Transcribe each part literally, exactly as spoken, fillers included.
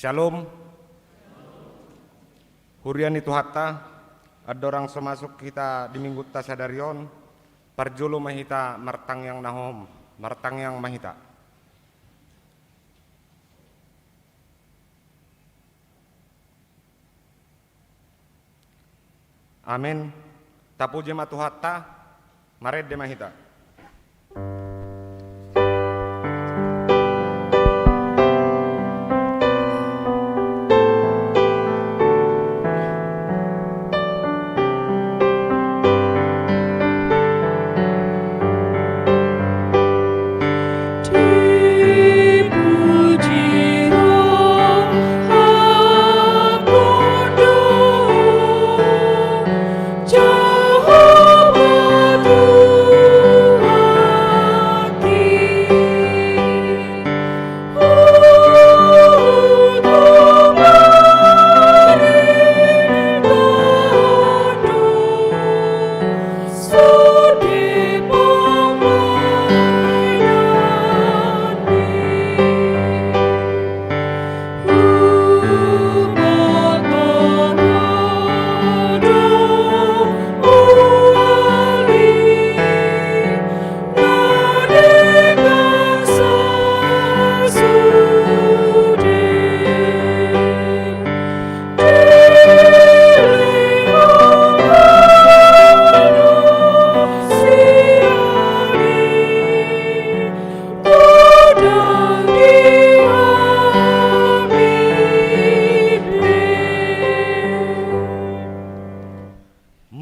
Syalom. Huria ni Tuhanta, andorang so masuk hita di Minggunta sadari on, parjolo ma hita martangiang na hohom, martangiang ma hita. Amen. Tapuji ma Tuhanta, marende ma hita.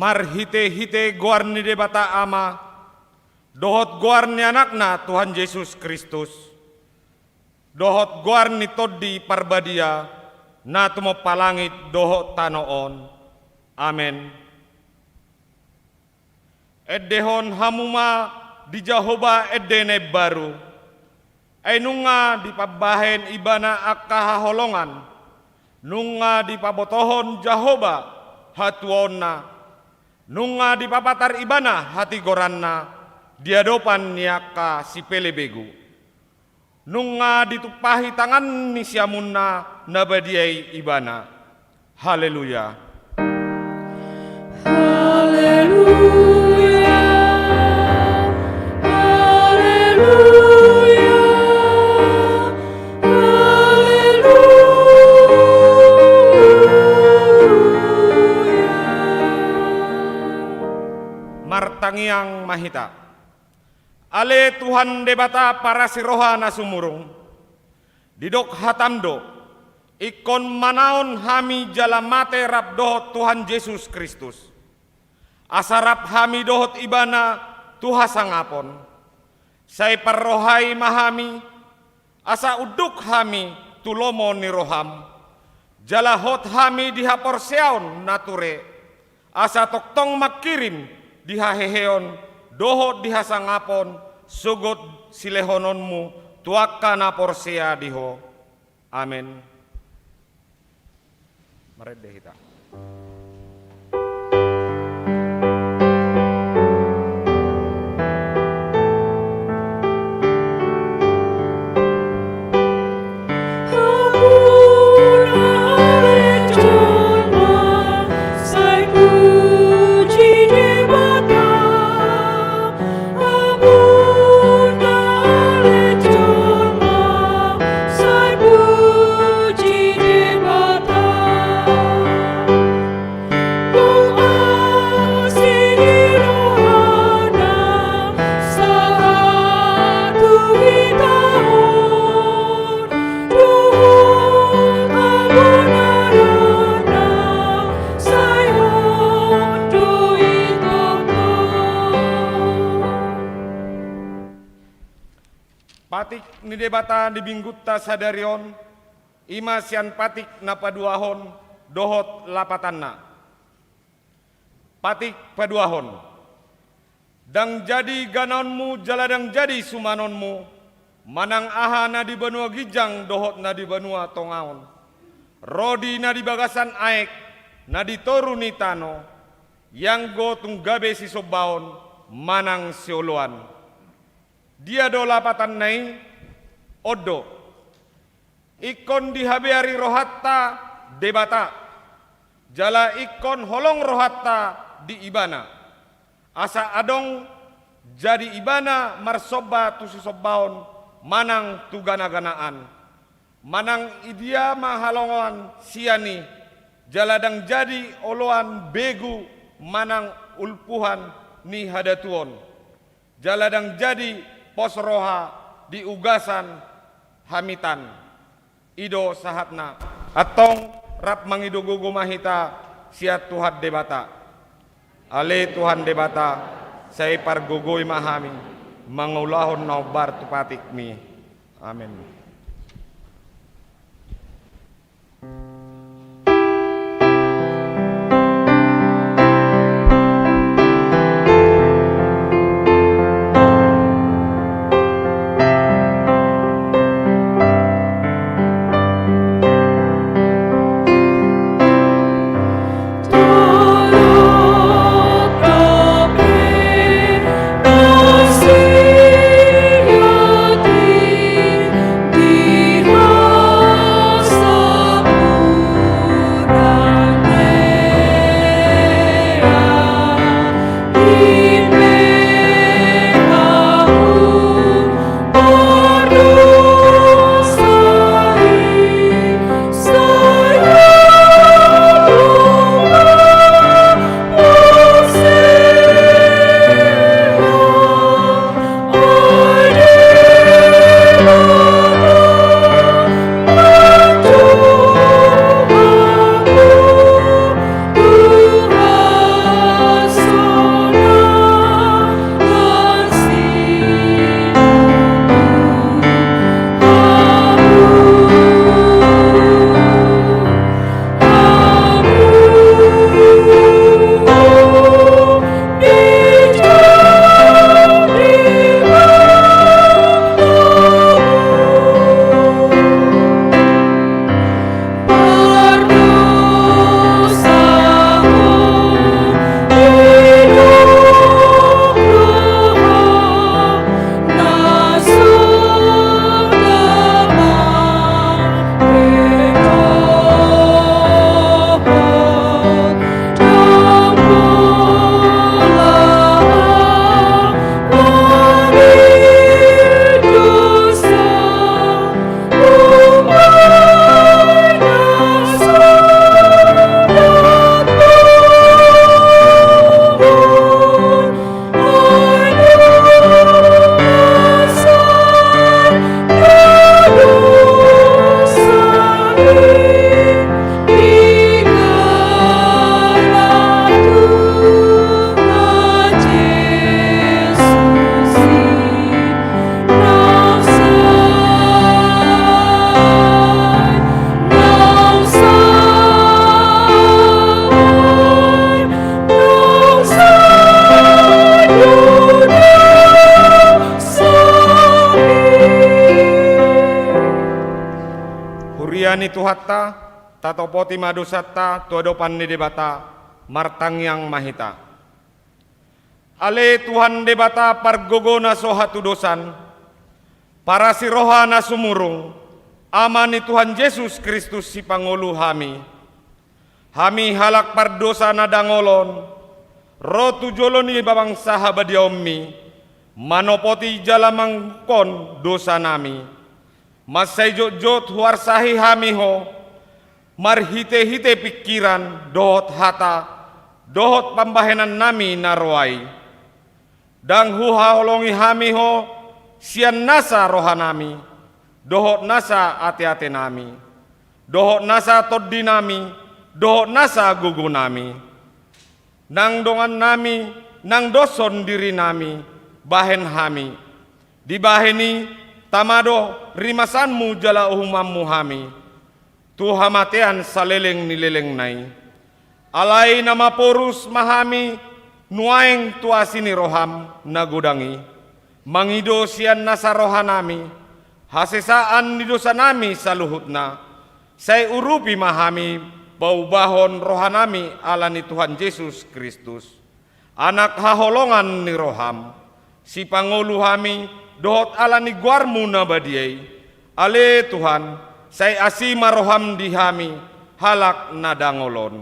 Marhitehite goar ni Debata Ama, dohot goar ni Anakna Tuhan Jesus Kristus, dohot goar ni Tondi Parbadia, na tumompa langit dohot tano on. Amen. Endehon hamu ma di Jahowa ende na imbaru. Ai nunga dipambahen Ibana angka haholongan, nunga dipabotohon Jahowa hatuaonna, nunga dipapatar Ibana hatigoranna di adopan ni angka sipelebegu. Nunga ditumpahi tangan ni siamunna na badia i Ibana. Haleluya. Haleluya. Haleluya. Haleluya. Martangiang ma hita. Ale Tuhan Debata parasi roha na sumurung, didok hatam do, ingkon manaon hami jala mate rap dohot Tuhan Jesus Kristus, asa rap hami dohot Ibana tu hasangapon. Sai parrohai ma hami, asa unduk hami tu lomo ni roham, jala hot hami di haporseaon na ture, asa tongtong mangkirim di haheheon dohot di hasangapon sogot silehononmu tu angka na porsea di Ho. Amen. Marende hita. Patik ni Debata di Minggunta sadari on, i ma sian patik na paduahon dohot lapatanna. Patik paduahon. Ndang jadi ganaonmu jala ndang jadi sumanonmu, manang aha na di banua ginjang dohot na di banua tonga on, ro di na di bagasan aek, na di toru ni tano, ianggo tung gabe sisombaon manang sioloan. Dia do lapatanna i? On do. Ingkon dihabeari rohanta Debata, jala ingkon holong rohanta di Ibana, asa adong jadi Ibana marsomba tu sisombaon manang tu ganaganaan. Manang i dia ma halongoan sian i, jala ndang jadi oloan begu manang ulpuhan ni hadatuon, jala ndang jadi pos roha di ugasan hamitan. I do sahatna. Antong rap mangido gogo ma hita sian Tuhan Debata. Ale Tuhan Debata, sai pargogoi ma hami mangulahon na hombar tu patikMi. Amen. Huria ni Tuhanta, tatopoti ma dosanta tu adopan ni Debata, martangiang ma hita. Ale Tuhan Debata pargogo na so hatudosan, parasi roha na sumurung, Ama ni Tuhan Jesus Kristus sipangolu hami. Hami halak pardosa na dangol on, ro tu jolo ni bangsa habadiaonmi, manopoti jala mangampuni dosanami. Mansai jotjot huarsahi hami Ho, marhitehite pingkiran dohot hata, dohot pambahenannami na ro ai. Ndang huhaholongi hami Ho sian nasa rohanami, dohot nasa ateatenami, dohot nasa tondinami, dohot nasa gogonami. Nang dongannami, nang doshon dirinami, bahen hami. Dibahen i, tama do rimasanmu jala uhumanmu hami tu hamatean saleleng ni lelengna i. Alai na maporus ma hami nuaeng tu asi ni roham na godang i, mangido sian nasa rohanami hasesaan ni dosanami saluhutna. Sai urupi ma hami paubahon rohanami ala ni Tuhan Jesus Kristus, Anak haholongan ni roham, sipangolu hami dohot ala ni goarmu na badia i. Ale Tuhan, Sai asi ma roham di hami halak na dangol on.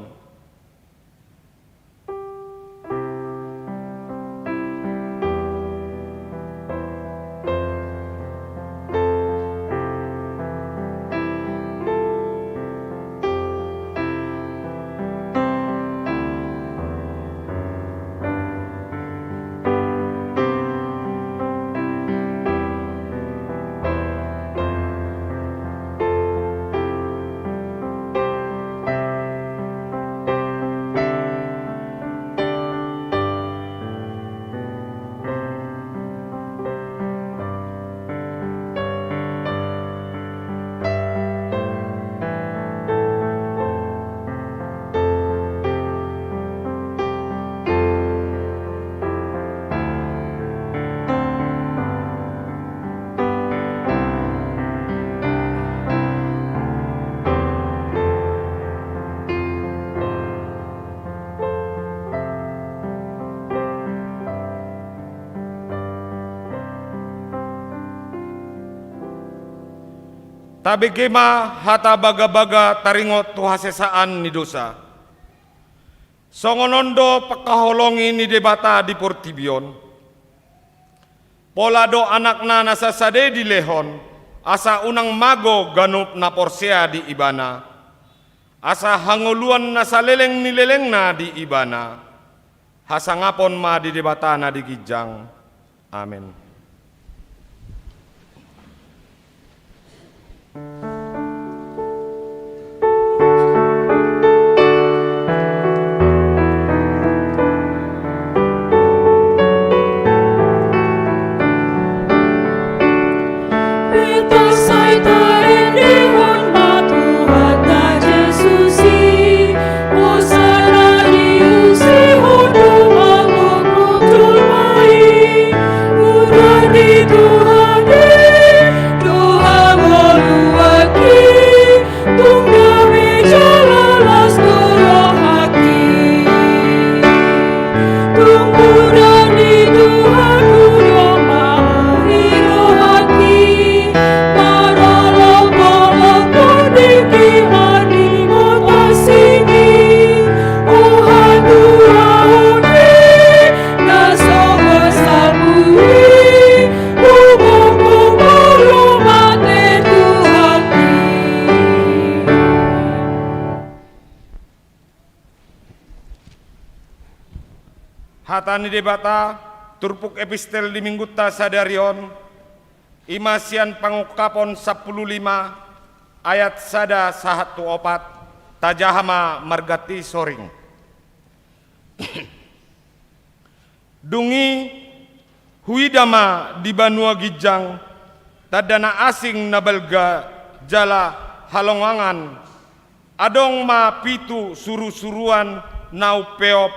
Tabege ma hata bagabaga taringot tu hasesaan ni dosa. Songon on do pangkaholongi ni Debata di portibi on. Pola do Anakna na sasada i dilehon, asa unang mago ganup na porsea di Ibana, asa hangoluan na saleleng ni lelengna di Ibana. Hasangapon ma di Debata na di ginjang. Amen. Hita sai taendehon ma Tuhanta Jesus i, hosana di usi hodo mangokok jolma i, udur ni Tuhan i, do hangoluan i, tung gabe jala las do rohangki. Tung mura ni Tuhan do mauri rohangki, marolopolop do dengke ma ni botasingki, o hatuaon i, na songon sapu i, huboan ho mate Tuhanki. Hata ni Debata, turpuk epistel di Minggunta sadari on, i ma sian Pangungkapon sampulu lima ayat sada sahat tu opat, tajaha ma marganti soring. Dung i huida ma di banua ginjang tanda na asing na balga jala halongangan. Adong ma pitu surusuruan na umpeop,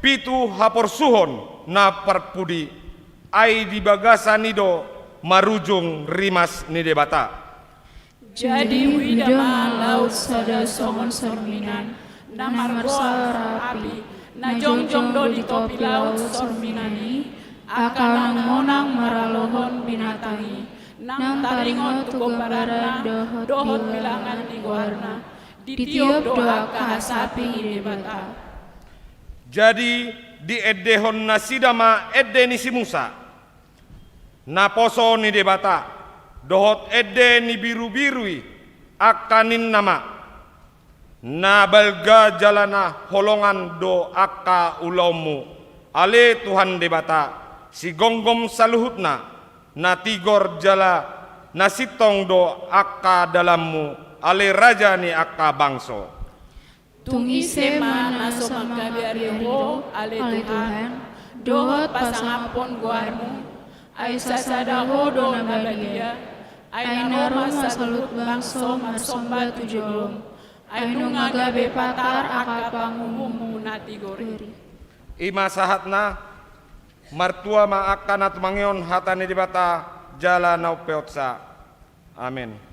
pitu haporsuhon na parpudi, ai di bagasan i do marujung rimas ni Debata. Jadi huida ma laut sada songon sorminan, na margoar Api, na jongjong do di topi laut sorminan i, angka na monang maralohon binatang i, nang taringot tu gombaranna dohot bilangan ni goarna, ditiop do angka hasapi ni Debata. Jadi diendehon nasida ma ende ni si Musa, naposo ni Debata, dohot ende ni birubiru i, angka ninna ma: Na balga jala na holongan do angka ulaonmu, ale Tuhan Debata, sigomgom saluhutna, na tigor jala na sintong do angka dalanmu, ale Raja ni angka bangso. Tung ise ma na so mangkabiari Ho, ale Tuhan, dohot pasangaphon goarmu? Ai sasada Ho do na badia, ai na ro ma saluhut bangso marsomba tu jolom, ai nunga gabe patar angka panguhummu na tigor i. I ma sahatna. Martua ma angka na tumangihon hata ni Debata jala na umpeopsa. Amen.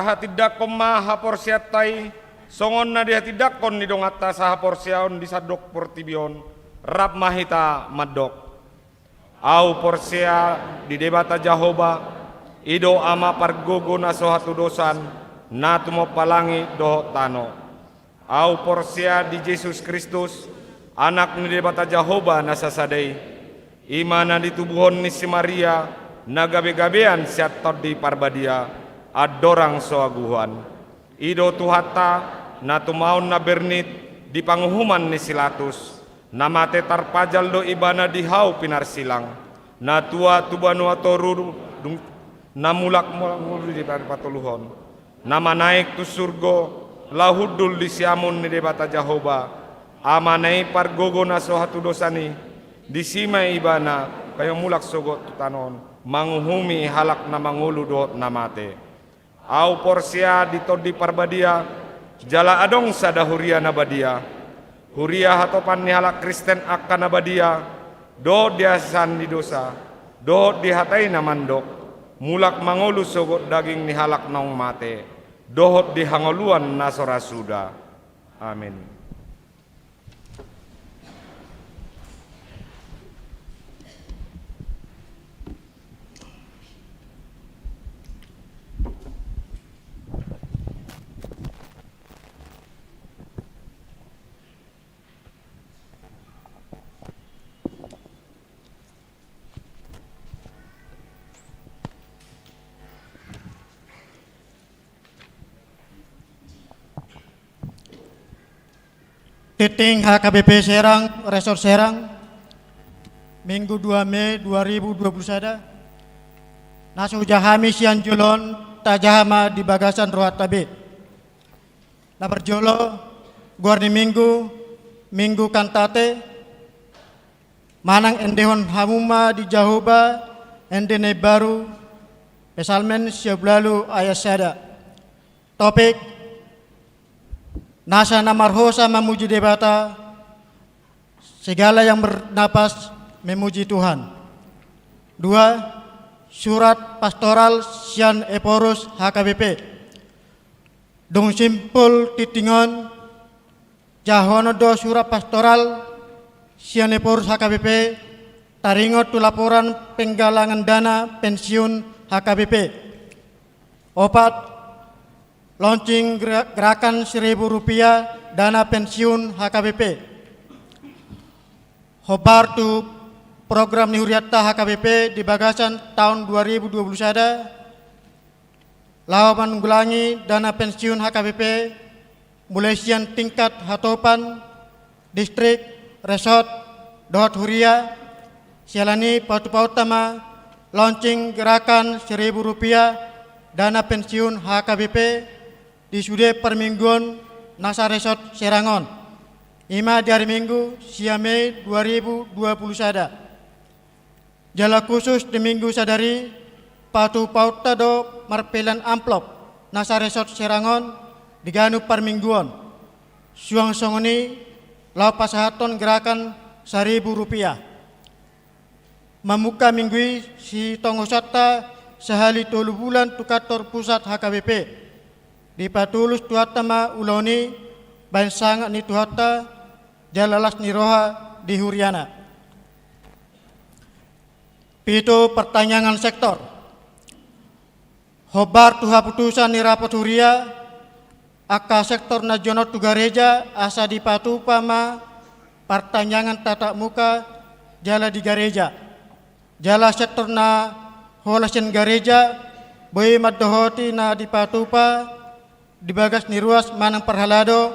Hatindangkon ma haporseaonta i, songon na dihatindangkon ni donganta sahaporseaon di sandok portibi on, rap ma hita mandok. Ahu porsea di Debata Jahowa, i do Ama pargogo na so hatudosan, na tumompa langit dohot tano. Ahu porsea di Jesus Kristus, Anak ni Debata Jahowa na sasada i, i ma na ditubuhon ni si Maria, na gabe-gabean sian Tondi Parbadia, andorang so aguan. I do Tuhanta, na tumaon na bernit di panguhuman ni si Latus, na mate tarpajal do Ibana di hau pinarsilang, na tua tu banua toru, dung-, na mulak mangolu di patoluhon, na manaek tu surgo, laho hundul di siamun ni Debata Jahowa, Amana i pargogo na so hatudosan i, disi ma Ibana, gabe mulak sogot tu tano on, manguhumi halak na mangolu dohot na mate. Ahu porsea di Tondi Parbadia, jala adong sada huria na badia. Huria hatopan ni halak Kristen angka na badia, dohot di hasesaan ni dosa, dohot di hata i na mandok, mulak mangolu sogot daging ni halak naung mate, dohot di hangoluan na so ra suda. Amin. Tingting H K B P Serang, Resort Serang, Minggu dua Mei dua ribu dua puluh sada. Na so hujaha hami sian jolo on, tajaha ma di bagasan rohanta be. Na parjolo, goar ni Minggu, Minggu Kantate, manang endehon hamu ma di Jahowa ende na imbaru, Psalmen sia pulu ualu ayat sada. Topik, nasa na marhosa mamuji Debata, segala yang bernapas memuji Tuhan. Dua, surat pastoral sian Ephorus H K B P. Dung simpul tingting on, jahaon do surat pastoral sian Ephorus H K B P, taringot tu laporan penggalangan dana pensiun H K B P. Opat, launching gera-, gerakan seribu rupiah dana pensiun H K B P. Hombar tu program ni hurianta H K B P di bagasan taon dua ribu dua puluh sada, laho manunggulangi dana pensiun H K B P, mulai sian tingkat hatopan, distrik, resort, dohot huria, siala ni patupaonta ma launching gerakan seribu rupiah dana pensiun H K B P di sude parmingguon nasa Resort Serang on. I ma di ari Minggu, sia Mei dua ribu dua puluh sada. Jala khusus di Minggu sadari, patupaonta do marpelean amplop nasa Resort Serang on di ganup parmingguon. Suang songon i laho pasahathon gerakan saribu rupiah. Mamungka Minggu i sitongosanta sahali tolu bulan tu kantor pusat H K B P. Dipatulus Tuhanta ma ulaon i bahen sangap ni Tuhanta jala las ni roha di huriana. Pitu, partangiangan sektor. Hombar tu haputusan ni rapot huria, angka sektor na jonok tu gareja asa dipatupa ma partangiangan tatap muka jala di gareja. Jala sektor na holan sian gareja boi mandohoti na dipatupa di bagas ni ruas manang parhalado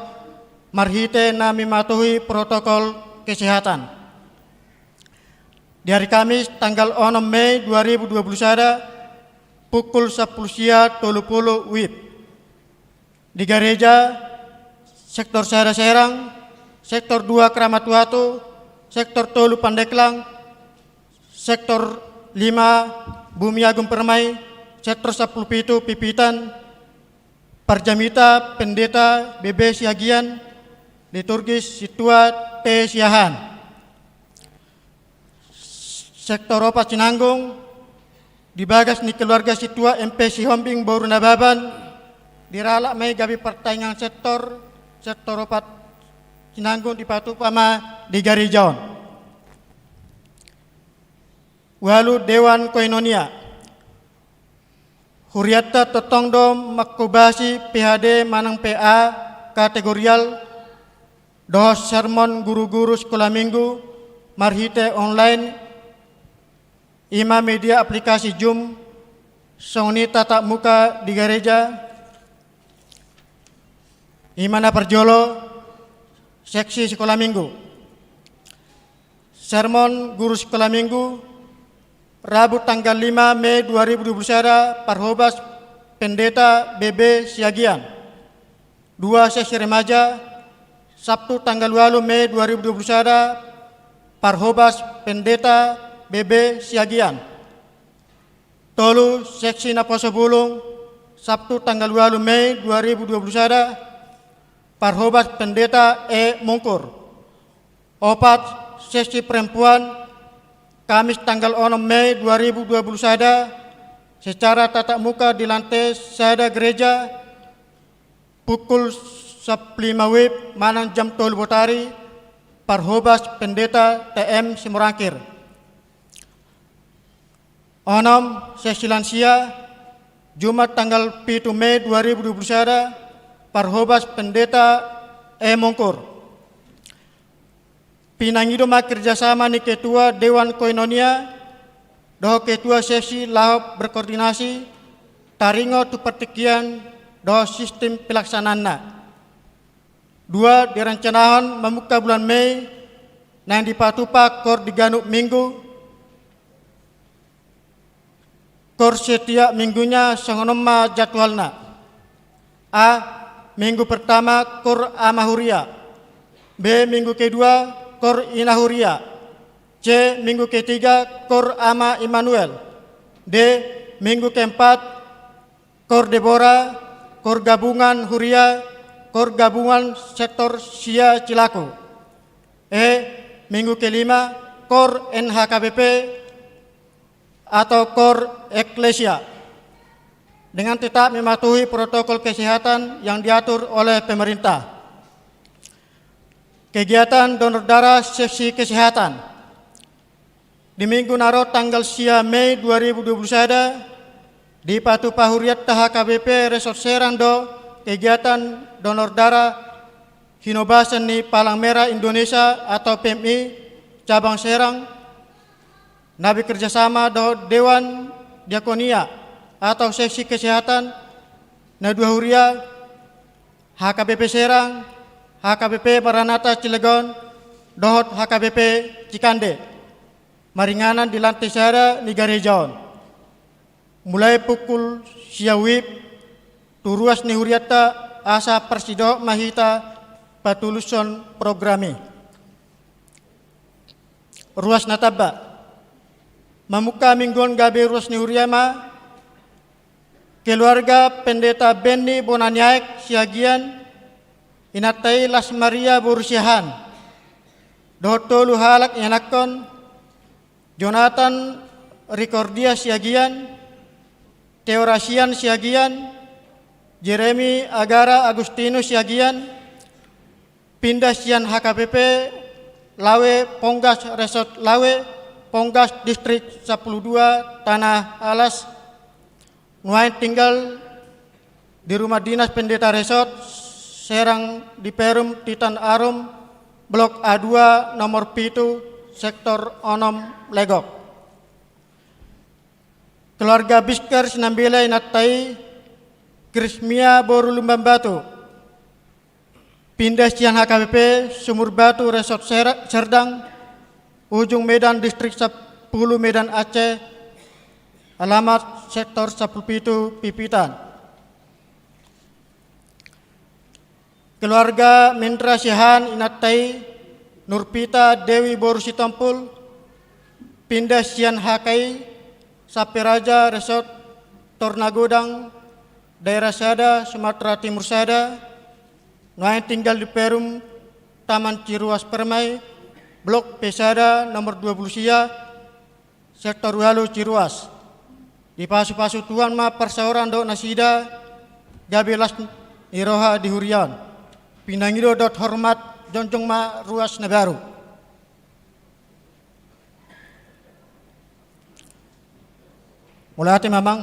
marhite na mematuhi protokol kesehatan. Di hari Kamis tanggal onom Mei dua ribu dua puluh sada, pukul sampulu sia tolu pulu WIB. Di gareja, sektor sada Serang, sektor dua Kramatuatu, sektor tolu Pandeglang, sektor lima Bumi Agung Permai, sektor sampulu pitu Pipitan, parjamita Pendeta B B Siagian, liturgis Sintua T Siahaan. Sektor opat Sinanggung, di bagas ni keluarga Sintua M P Sihombing boru Nababan, Diralap ma i gabe partaingan sektor, sektor opat sinanggung dipatupa ma di gareja on. Ualu, Dewan Koinonia. Hurianta tongtong do mangkobasi P H D manang P A kategorial dohot sermon guru-guru sikola minggu marhite online, i ma media aplikasi Zoom, songon i tatap muka di gareja, i ma na parjolo, seksi sikola minggu. Sermon guru sikola minggu, Rabu tanggal lima Mei dua ribu dua puluh sada, parhobas Pendeta B B Siagian. Dua, seksi remaja, Sabtu tanggal ualu Mei dua ribu dua puluh sada, parhobas Pendeta B B Siagian. Tolu, seksi naposo bulung, Sabtu tanggal ualu Mei dua ribu dua puluh sada, parhobas Pendeta E Mungkur. Opat, seksi perempuan, Kamis tanggal onom Mei dua ribu dua puluh sada, secara tatap muka di lantai sada gereja, pukul sampulu lima WIB manang jam tolu botari, parhobas Pendeta T M Simorangkir. Onom, seksi lansia, Jumat tanggal pitu Mei dua ribu dua puluh sada, parhobas Pendeta E Mungkur. Pinangido ma kerjasama ni Ketua Dewan Koinonia dohot Ketua Seksi laho berkoordinasi taringot tu partingkian dohot sistem pelaksanaanna. Dua, direncanahon mamungka bulan Mei naeng dipatupa kor di ganup minggu, kor setiap minggunya, songon on ma jadwalna. A, minggu pertama kor ama huria. B, minggu kedua kor ina huria. C, minggu ketiga kor ama Immanuel. D, minggu keempat kor Debora, kor gabungan huria, kor gabungan sektor sia Cilaku. E, minggu kelima kor N H K B P atau kor eklesia, dengan tetap mematuhi protokol kesehatan yang diatur oleh pemerintah. Kegiatan donor darah seksi kesehatan. Di minggu na ro tanggal sia Mei dua ribu dua puluh sada, dipatupa hurianta H K B P Resort Serang do kegiatan donor darah hinobasan ni Palang Merah Indonesia atau P M I cabang Serang, na bekerjasama dohot Dewan Diakonia atau Seksi Kesehatan na dua huria, H K B P Serang, H K B P Maranatha Cilegon, dohot H K B P Cikande, maringanan di lantai sada ni gareja on. Mulai pukul sia WIB tu ruas ni hurianta, asa parsidohot ma hita patulushon program i. Ruas na tamba. Mamungka minggu on gabe ruas ni huria ma keluarga Pendeta Benny Bonaniaek Siagian, inanta i Las Maria boru Siahaan, dohot tolu halak ianakhon, Jonathan Ricordia Siagian, Teorasian Siagian, Jeremy Agara Agustinus Siagian, pinda sian H K B P Lawe Ponggas, Resort Lawe Ponggas, Distrik sampulu dua Tanah Alas, nuaeng tinggal di rumah dinas Pendeta Resort Serang di Perum Titan Arum, Blok A dua, nomor pitu, Sektor onom, Legok. Keluarga Biskar Sinambela, inanta i Krismia boru Lumban Batu, pinda sian H K B P Sumur Batu, Resort Sera-, Serdang, Ujung Medan, Distrik sampulu Medan Aceh, alamat Sektor sampulu pitu, Pipitan. Keluarga Mendra Siahaan, inanta i Nurpita Dewi boru Sitompul, pinda sian H K I Samperaja, Resort Tornagodang, Daerah Sada, Sumatera Timur Sada, nuaeng tinggal di Perum Taman Ciruas Permai, Blok P sada, nomor dua pulu sia, Sektor ualu, Ciruas. Dipasupasu Tuhan ma parsaoran dohot nasida, gabe las ni roha di huria on. Pinangido dohot hormat, jongjong ma ruas na baru. Mauliate ma, Amang.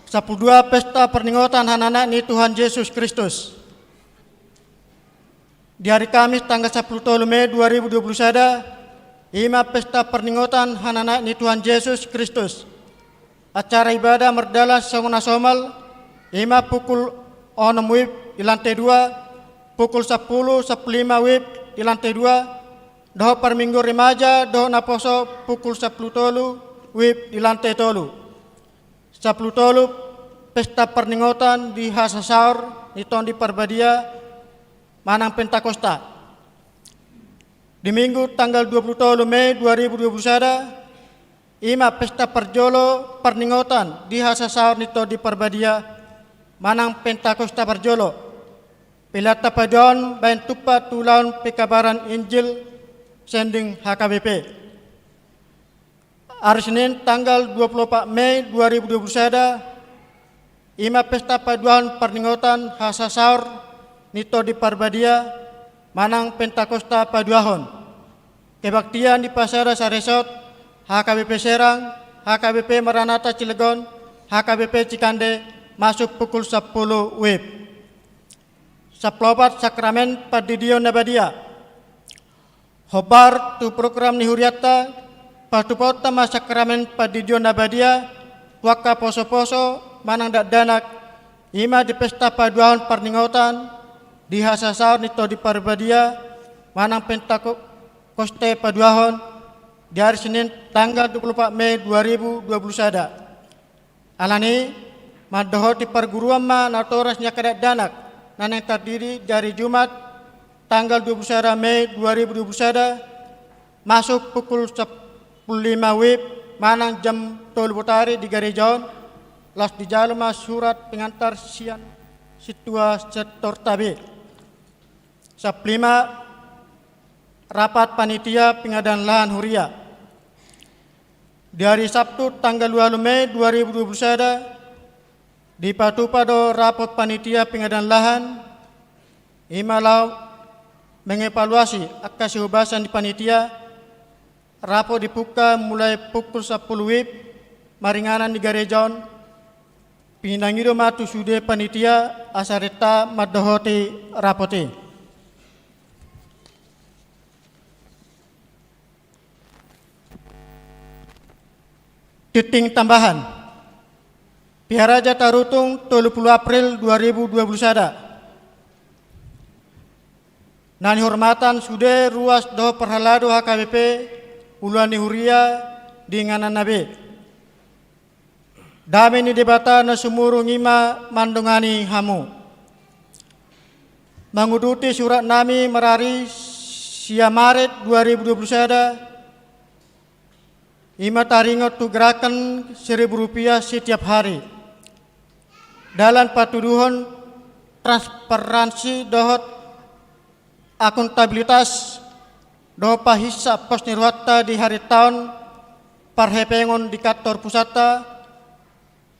Sampulu dua, pesta parningotan hananaek ni Tuhan Jesus Kristus. Di hari Kamis tanggal sampulu tolu Mei dua ribu dua puluh sada, i ma pesta parningotan hananaek ni Tuhan Jesus Kristus. Acara ibadah mardalan songon na somal, i ma pukul onom WIB di lantai dua, pukul sampulu, sampulu lima WIB di lantai dua, dohot parmingguon remaja dohot naposo pukul sampulu tolu WIB di lantai tolu. Sampulu tolu, pesta parningotan di hasasaor ni Tondi Parbadia manang Pentakosta. Di Minggu tanggal dua puluh tolu Mei dua ribu dua puluh sada, i ma pesta parjolo parningotan di hasasaor ni Tondi Parbadia manang Pentakosta parjolo. Pelean tapaduahon baen tumpak tu ulaon pekabaran Injil sian daging H K B P. Ari Senin tanggal dua puluh opat Mei dua ribu dua puluh sada, i ma pesta paduahon parningotan hasasaor ni Tondi Parbadia manang Pentakosta paduahon. Kebaktian dipasada saresort, H K B P Serang, H K B P Maranatha Cilegon, H K B P Cikande, masuk pukul sampulu WIB. Sampulu opat, sakramen pandidion na badia. Hombar tu program ni hurianta, patupaonta ma sakramen pandidion na badia tu angka posoposo manang dakdanak, i ma di pesta paduahon parningotan di hasasaor ni Tondi Parbadia manang Pentakosta paduahon, di ari Senin tanggal dua puluh opat Mei dua ribu dua puluh sada. Alani i, mandohoti parguruan ma natoras ni angka dakdanak na naeng tardidi di ari Jumat tanggal dua puluh sada Mei dua ribu dua puluh sada, masuk pukul sampulu lima WIB manang jam tolu botari di gareja on, laos dijalo ma surat pengantar sian sintua sektorta be. Sampulu lima, rapat panitia pengadaan lahan huria. Di ari Sabtu tanggal ualu Mei dua ribu dua puluh sada, dipatupa do rapat panitia pengadaan lahan, i ma laho mengevaluasi angka sihobasan ni panitia. Rapat dipungka mulai pukul sampulu WIB maringanan di gareja on. Pinangido ma tu sude panitia asa renta mandohoti rapat i. Tintin tambahan. Piharaja Tarutung, tolu pulu April dua ribu dua puluh sada. Na nihormatan sude ruas dohot parhalado H K B P, uluan ni huria, di ingananna be. Dame ni Debata na sumurung i ma mandongani hamu. Manguduti suratnami marari sia Maret dua ribu dua puluh sada, i ma taringot tu gerakan seribu rupiah setiap hari. Dalan patuduhon transparansi dohot akuntabilitas dohot pahinsap pos ni rohanta di haritaon parhepengon di kantor pusatta,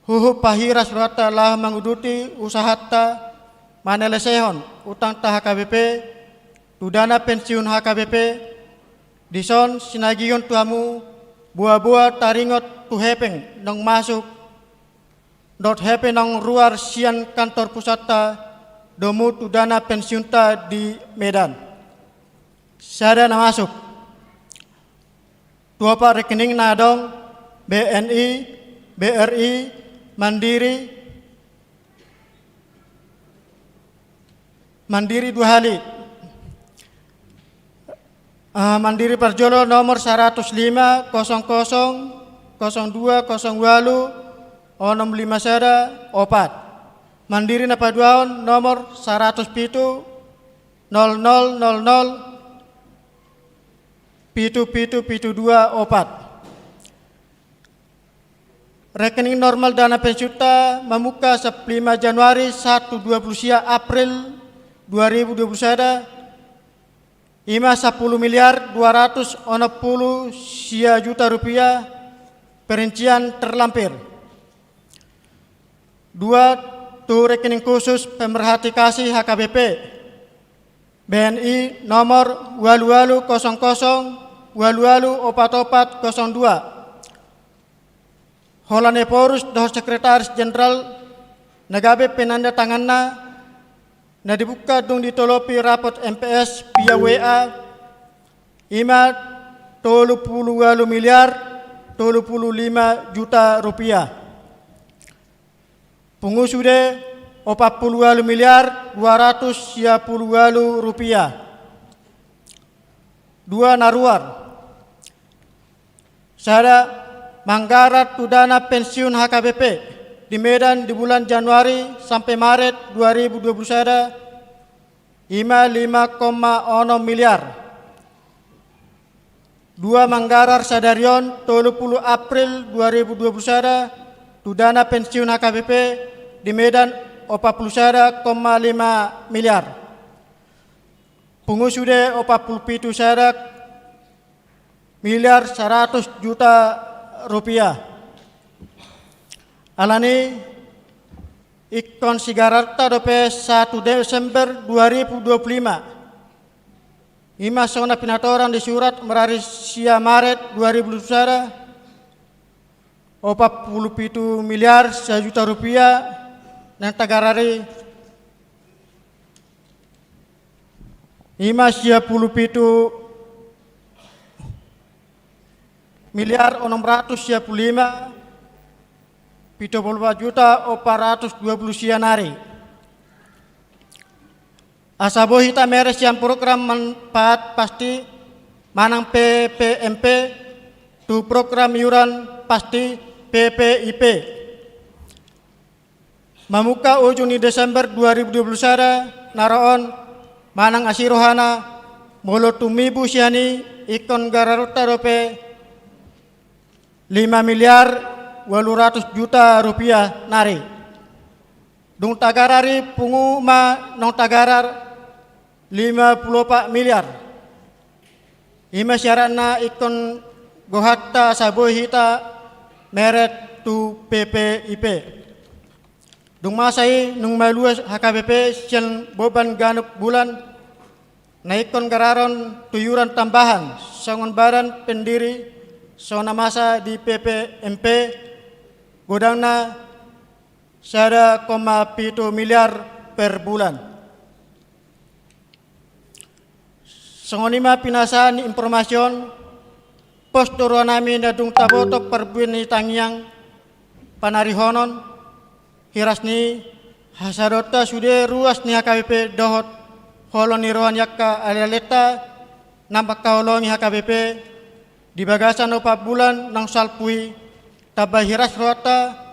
huhut pahiras rohanta laho manguduti usahanta manelesehon utangta H K B P tu dana pensiun H K B P, dison sinagihon tu hamu boaboa taringot tu hepeng naung masuk dohot hepeng naung ruar sian kantor pusatta domu tu dana pensiunta di Medan. Sada na masuk. Tu opat rekening na adong, B N I, B R I, Mandiri, Mandiri dua hali. Ah, Mandiri parjolo nomor saratus lima, kosong kosong, kosong dua, kosong ualu, onom lima sada, opat. Mandiri na paduahon nomor saratus pitu, nol nol nol nol, pitu pitu pitu dua opat. Rekening normal dana pensiunta mamungka sampulu lima Januari sahat tu dua pulu sia April dua ribu dua pulu sada, i ma sampulu miliar dua ratus onom pulu sia juta rupiah, perincian terlampir. Dua, tu rekening khusus pemerhati kasih H K B P, B N I nomor ualu ualu kosong kosong ualu ualu opat opat kosong dua. Holan Ephorus dohot Sekretaris Jenderal na gabe penanda tanganna, na dibuka dung ditolopi rapot M P S via W A, ima tolu pulu ualu miliar tolu pulu lima juta rupiah. Pungu sude opat pulu ualu miliar dua ratus sia pulu ualu rupiah. Dua na ruar. Sada, manggarar tu dana pensiun H K B P di Medan di bulan Januari sampe Maret dua ribu dua pulu sada, ima lima koma onom miliar. Dua, manggarar sadari on tolu pulu April dua ribu dua pulu sada tu dana pensiun H K B P di Medan opat pulu sada koma lima miliar. Pungu sude opat pulu pitu sada miliar saratus juta rupiah. Alani i, ingkon sigararta dope satu Desember dua ribu dua pulu lima. Ima songon na pinatorang di surat marari sia Maret dua ribu dua pulu sada, opat pulu pitu miliar sajuta rupiah naeng tagarari. Ima sia pulu pitu miliar onom ratus sia pulu lima pitu pulu opat juta opat ratus dua pulu sia nari. Asa boi hita mere sian program manfaat pasti manang P P M P tu program iuran pasti P P I P. Mamungka ujung ni Desember dua ribu dua pulu sada na ro on, manang asi rohana, molo tumibu sian i, ingkon gararunta dope lima miliar ualu ratus juta rupiah nari. Dung tagarar i, pungu ma naung tagarar lima pulu opat miliar. Ima syaratna ingkon gohanta asa boi hita mere tu P P I P. Dung masa i, nunga malua H K B P sian boban ganup bulan, na ingkon gararon tu iuran tambahan songon badan pendiri, songon na masa di P P M P, godangna sada koma pitu miliar per bulan. Songon i ma pinasahat ni informasi on. Pos do rohanami na dung taboto parbue ni tangiang panarihonon, hiras ni hasadonta sude ruas ni H K B P dohot holong ni roha ni angka alealenta na mangkaholongi H K B P di bagasan opat bulan naung salpu i, tamba hiras rohanta.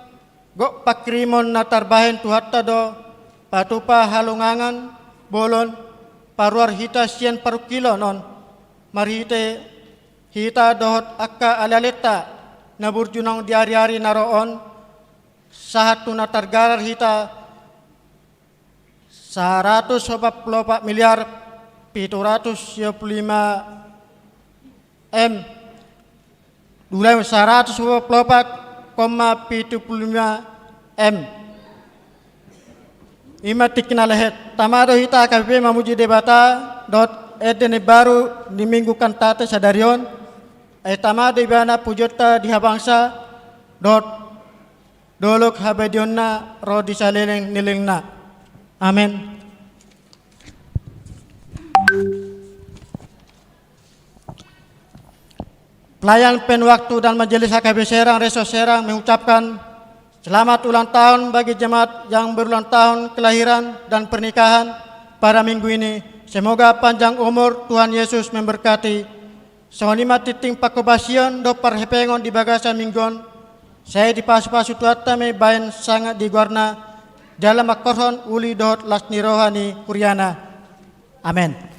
Gok pangkirimon na tarbahen Tuhanta do patupa halongangan bolon paruar hita sian parungkilon on, marhite hita dohot angka alealenta na burju naung di ariari na ro on, sahat tu na targarar hita saratus opat pulu opat miliar pitu ratus sia pulu lima M. Ulang, saratus opat pulu opat koma pitu pulu lima M. Ima tingki na lehet. Tama do hita H K B P mamuji Debata dohot ende na imbaru di Minggu Kantate sadari on. Ai tama do Ibana pujionta di habangsa dohot dolok habadiaonna ro di saleleng ni lelengna. Amen. Pelayan penuh waktu dan Majelis H K B Serang, Resor Serang mengucapkan selamat ulang tahun bagi jemaat yang berulang tahun kelahiran dan pernikahan pada minggu ini. Semoga panjang umur, Tuhan Yesus memberkati. Songon i ma tingting panghobasion dohot parhepengon di bagasan minggu on, sai dipasupasu Tuhanta ma i baen sangap di goarna, jala mangkorhon uli dohot las ni roha ni huriana. Amen.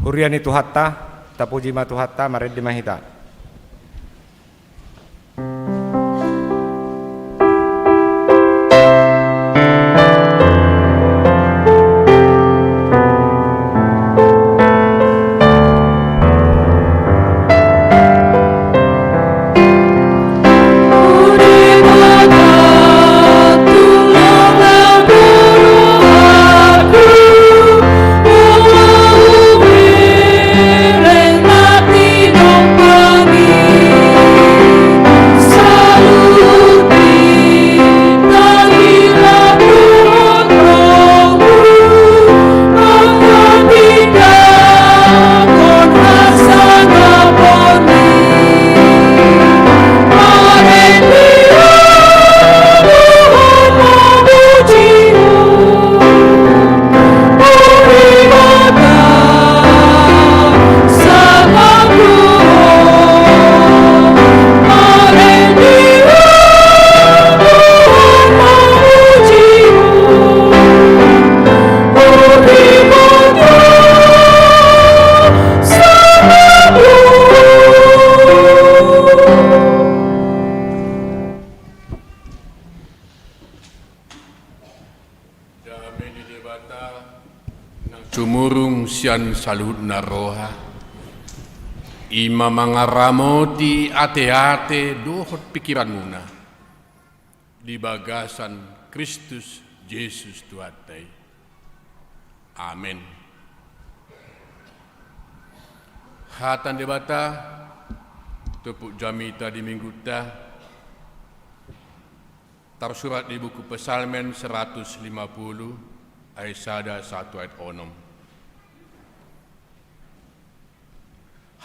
Huria ni Tuhanta, tapuji ma Tuhanta, marende ma hita. Dame ni Debata na sumurung sian saluhutna roha, i ma mangaramoti ateate dohot pingkiranmuna di bagasan Kristus Jesus Tuhanta i. Amen. Hata ni Debata, turpuk jamita di Minggunta, tarsurat di buku Psalmen seratus lima puluh, ayat sada sahat tu ayat onom.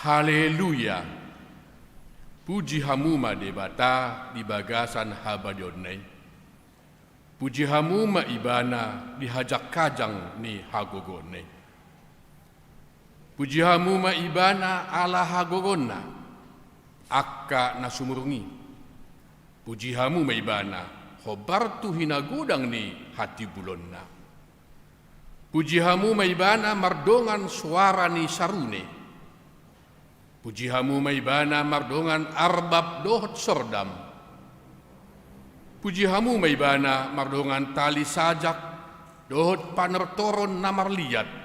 Haleluya! Puji Hamu ma Debata di bagasan habadiaonna i. Puji Hamu ma Ibana di hajangkajang ni hagogoonna i. Puji Hamu ma Ibana ala hagogoonna, angka na sumurung i. Puji Hamu ma Ibana, hombar tu hinagodang ni hatimbulonna. Puji Hamu ma Ibana mardongan soara ni sarune. Puji Hamu ma Ibana mardongan arbab dohot sordam. Puji Hamu ma Ibana mardongan tali sajak dohot panortoron na marliat.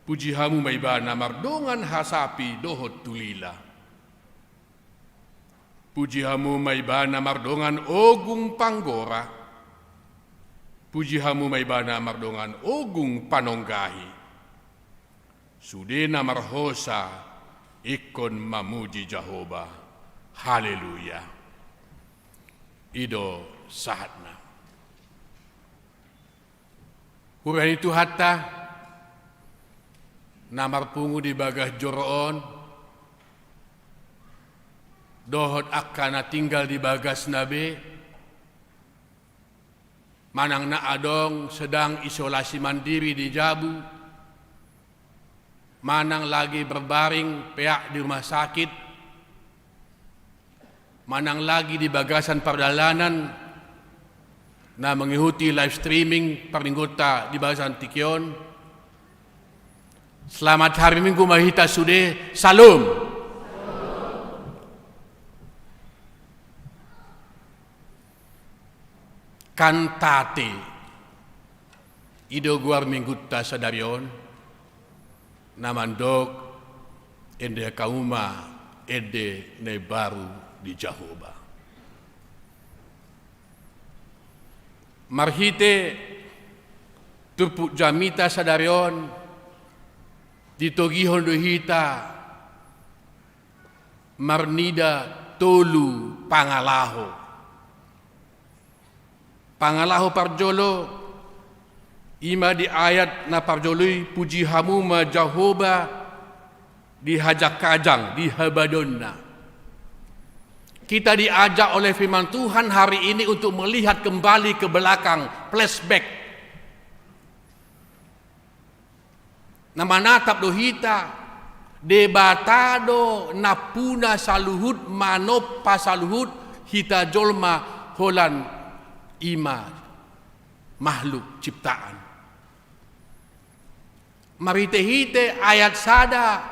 Puji Hamu ma Ibana mardongan hasapi dohot tulila. Puji Hamu ma Ibana mardongan ogung panggora. Puji Hamu ma Ibana mardongan ogung panonggahi. Sude na marhosa ingkon mamuji Jahowa. Haleluya. I do sahatna. Huria ni Tuhanta, na marpungu di bagas joro on, dohot angka na tinggal di bagasna be, manang na adong sedang isolasi mandiri di jabu, manang lagi berbaring peak di rumah sakit, manang lagi di bagasan pardalanan na mengikuti live streaming parmingguonta di bagasan tingki on. Selamat hari Minggu ma hita sude. Syalom. Kantate. I do goar Minggunta sadari on, na mandok, ende hamu ma ende na imbaru di Jahowa. Marhite turpuk jamita sadari on, ditogihon do hita marnida tolu pangalaho. Pangalaho parjolo, i ma di ayat na parjolo i, puji hamu ma Jahowa di hajangkajang, di habadiaonna. Kita diajak oleh firman Tuhan hari ini untuk melihat kembali ke belakang, flashback. Na manatap do hita, Debata do nampuna saluhut, manompa saluhut hita jolma holan i ma makhluk ciptaan. Marhite-hite ayat sada,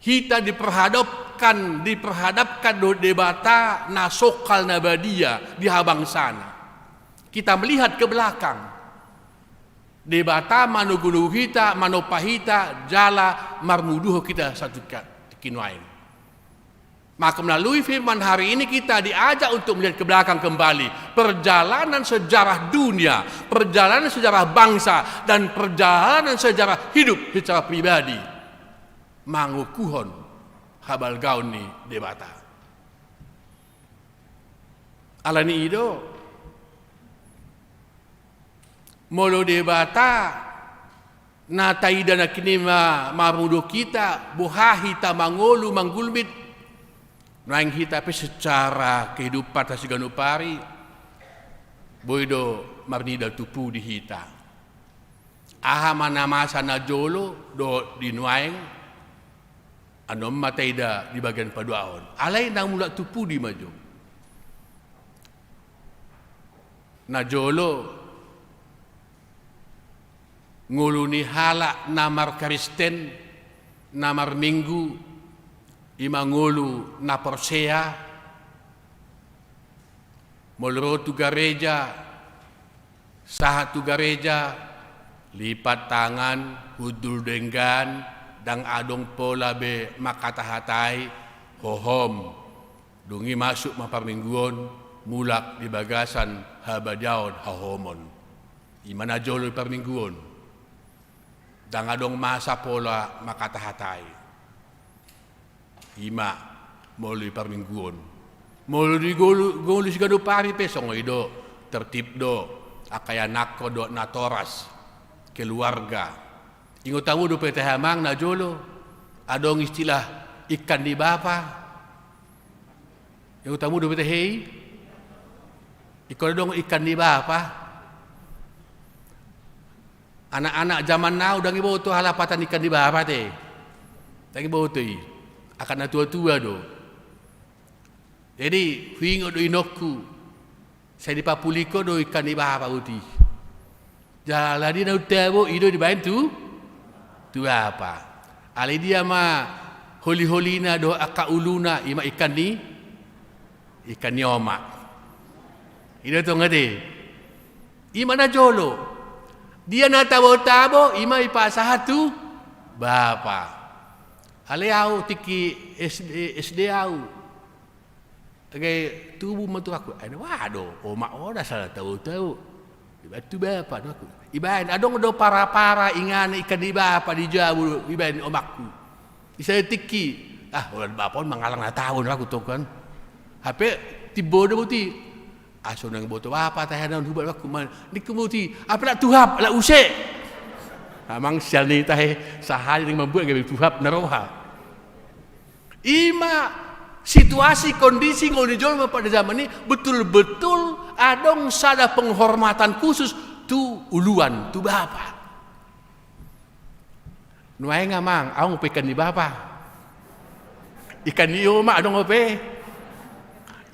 hita diperhadapkan, diperhadapkan dohot Debata na songkal na badia di habangsana. Kita melihat ke belakang. Debata manogunogu hita, manompa hita, jala marmuduhon hita sahat tu tingki nuaeng. Maka melalui firman hari ini kita diajak untuk melihat ke belakang kembali perjalanan sejarah dunia, perjalanan sejarah bangsa, dan perjalanan sejarah hidup secara pribadi. Mangukuhon habalgaon ni Debata. Alani i do, molo Debata na taida nangkin i ma-, marmuduhon hita, boha hita mangolu manggulmit, nuaeng hita pe secara kehidupan siganup ari, boi do marnida tu pudi hita. Aha ma na masa najolo dohot di nuaeng, annon ma taida di bagian paduahon. Alai na mulak tu pudi ma jo. Najolo, ngolu ni halak na marKristen, na marminggu, i ma ngolu na porsea, molo ro tu gareja, sahat tu gareja, lipat tangan, hundul denggan, ndang adong pola be mangkatahatai, hohom. Dung i masuk ma parmingguon, mulak di bagasan habadiaon, hahohomon. I ma najolo di parmingguon. Ndang adong masa pola mangkatahatai. I ma molo di parmingguon. Molo di ngolu, ngolu siganup ari pe songon i do, tertib do, angka ianakhon dohot natoras, keluarga. Ingot hamu dope tahe amang najolo, adong istilah ikan ni bapa. Ingot hamu dope tahe i? Ingkon adong ikan ni bapa. Anak-anak jaman now ndang diboto halapatan ikan ni bapa te. Ndang diboto i. Angka na tua-tua do. Jadi, huingot do inongku. Sai dipapulihon do ikan ni bapa boti. Jala di na untabo, i do dibaen tu, tu bapa. Alai dia ma holi-holina dohot angka uluna, i ma ikan ni, ikan ni omak. I do tong ate. I ma najolo. Dia na tabo-tabo, i ma dipasahat tu bapa. Alai au tingki S D, S D au. Age tubu ma tu aku, ai na wah do, omak on asal tabo-tabo. Dibaen tu bapa, tu aku. Ibaen, adong do para-para inganan ikan ni bapa di jabu, ibaen omakku. Di sada tingki, ah, holan bapa on mangallang na tabo, tu aku tong kan. Hape timbo do boti. Ah, so naeng boto bapa, tahe na on hubaen omakku, ma ningku boti. Hape lak tuhap, lak use. Amang sial ni tahe, sahali naeng mambuat gabe tuhap na roha. I ma situasi kondisi ngolu ni jolma pada zaman i, betul-betul adong sada penghormatan khusus tu uluan, tu bapa. Nuaeng amang, adong dope ikan ni bapa. Ikan ni omak adong dope.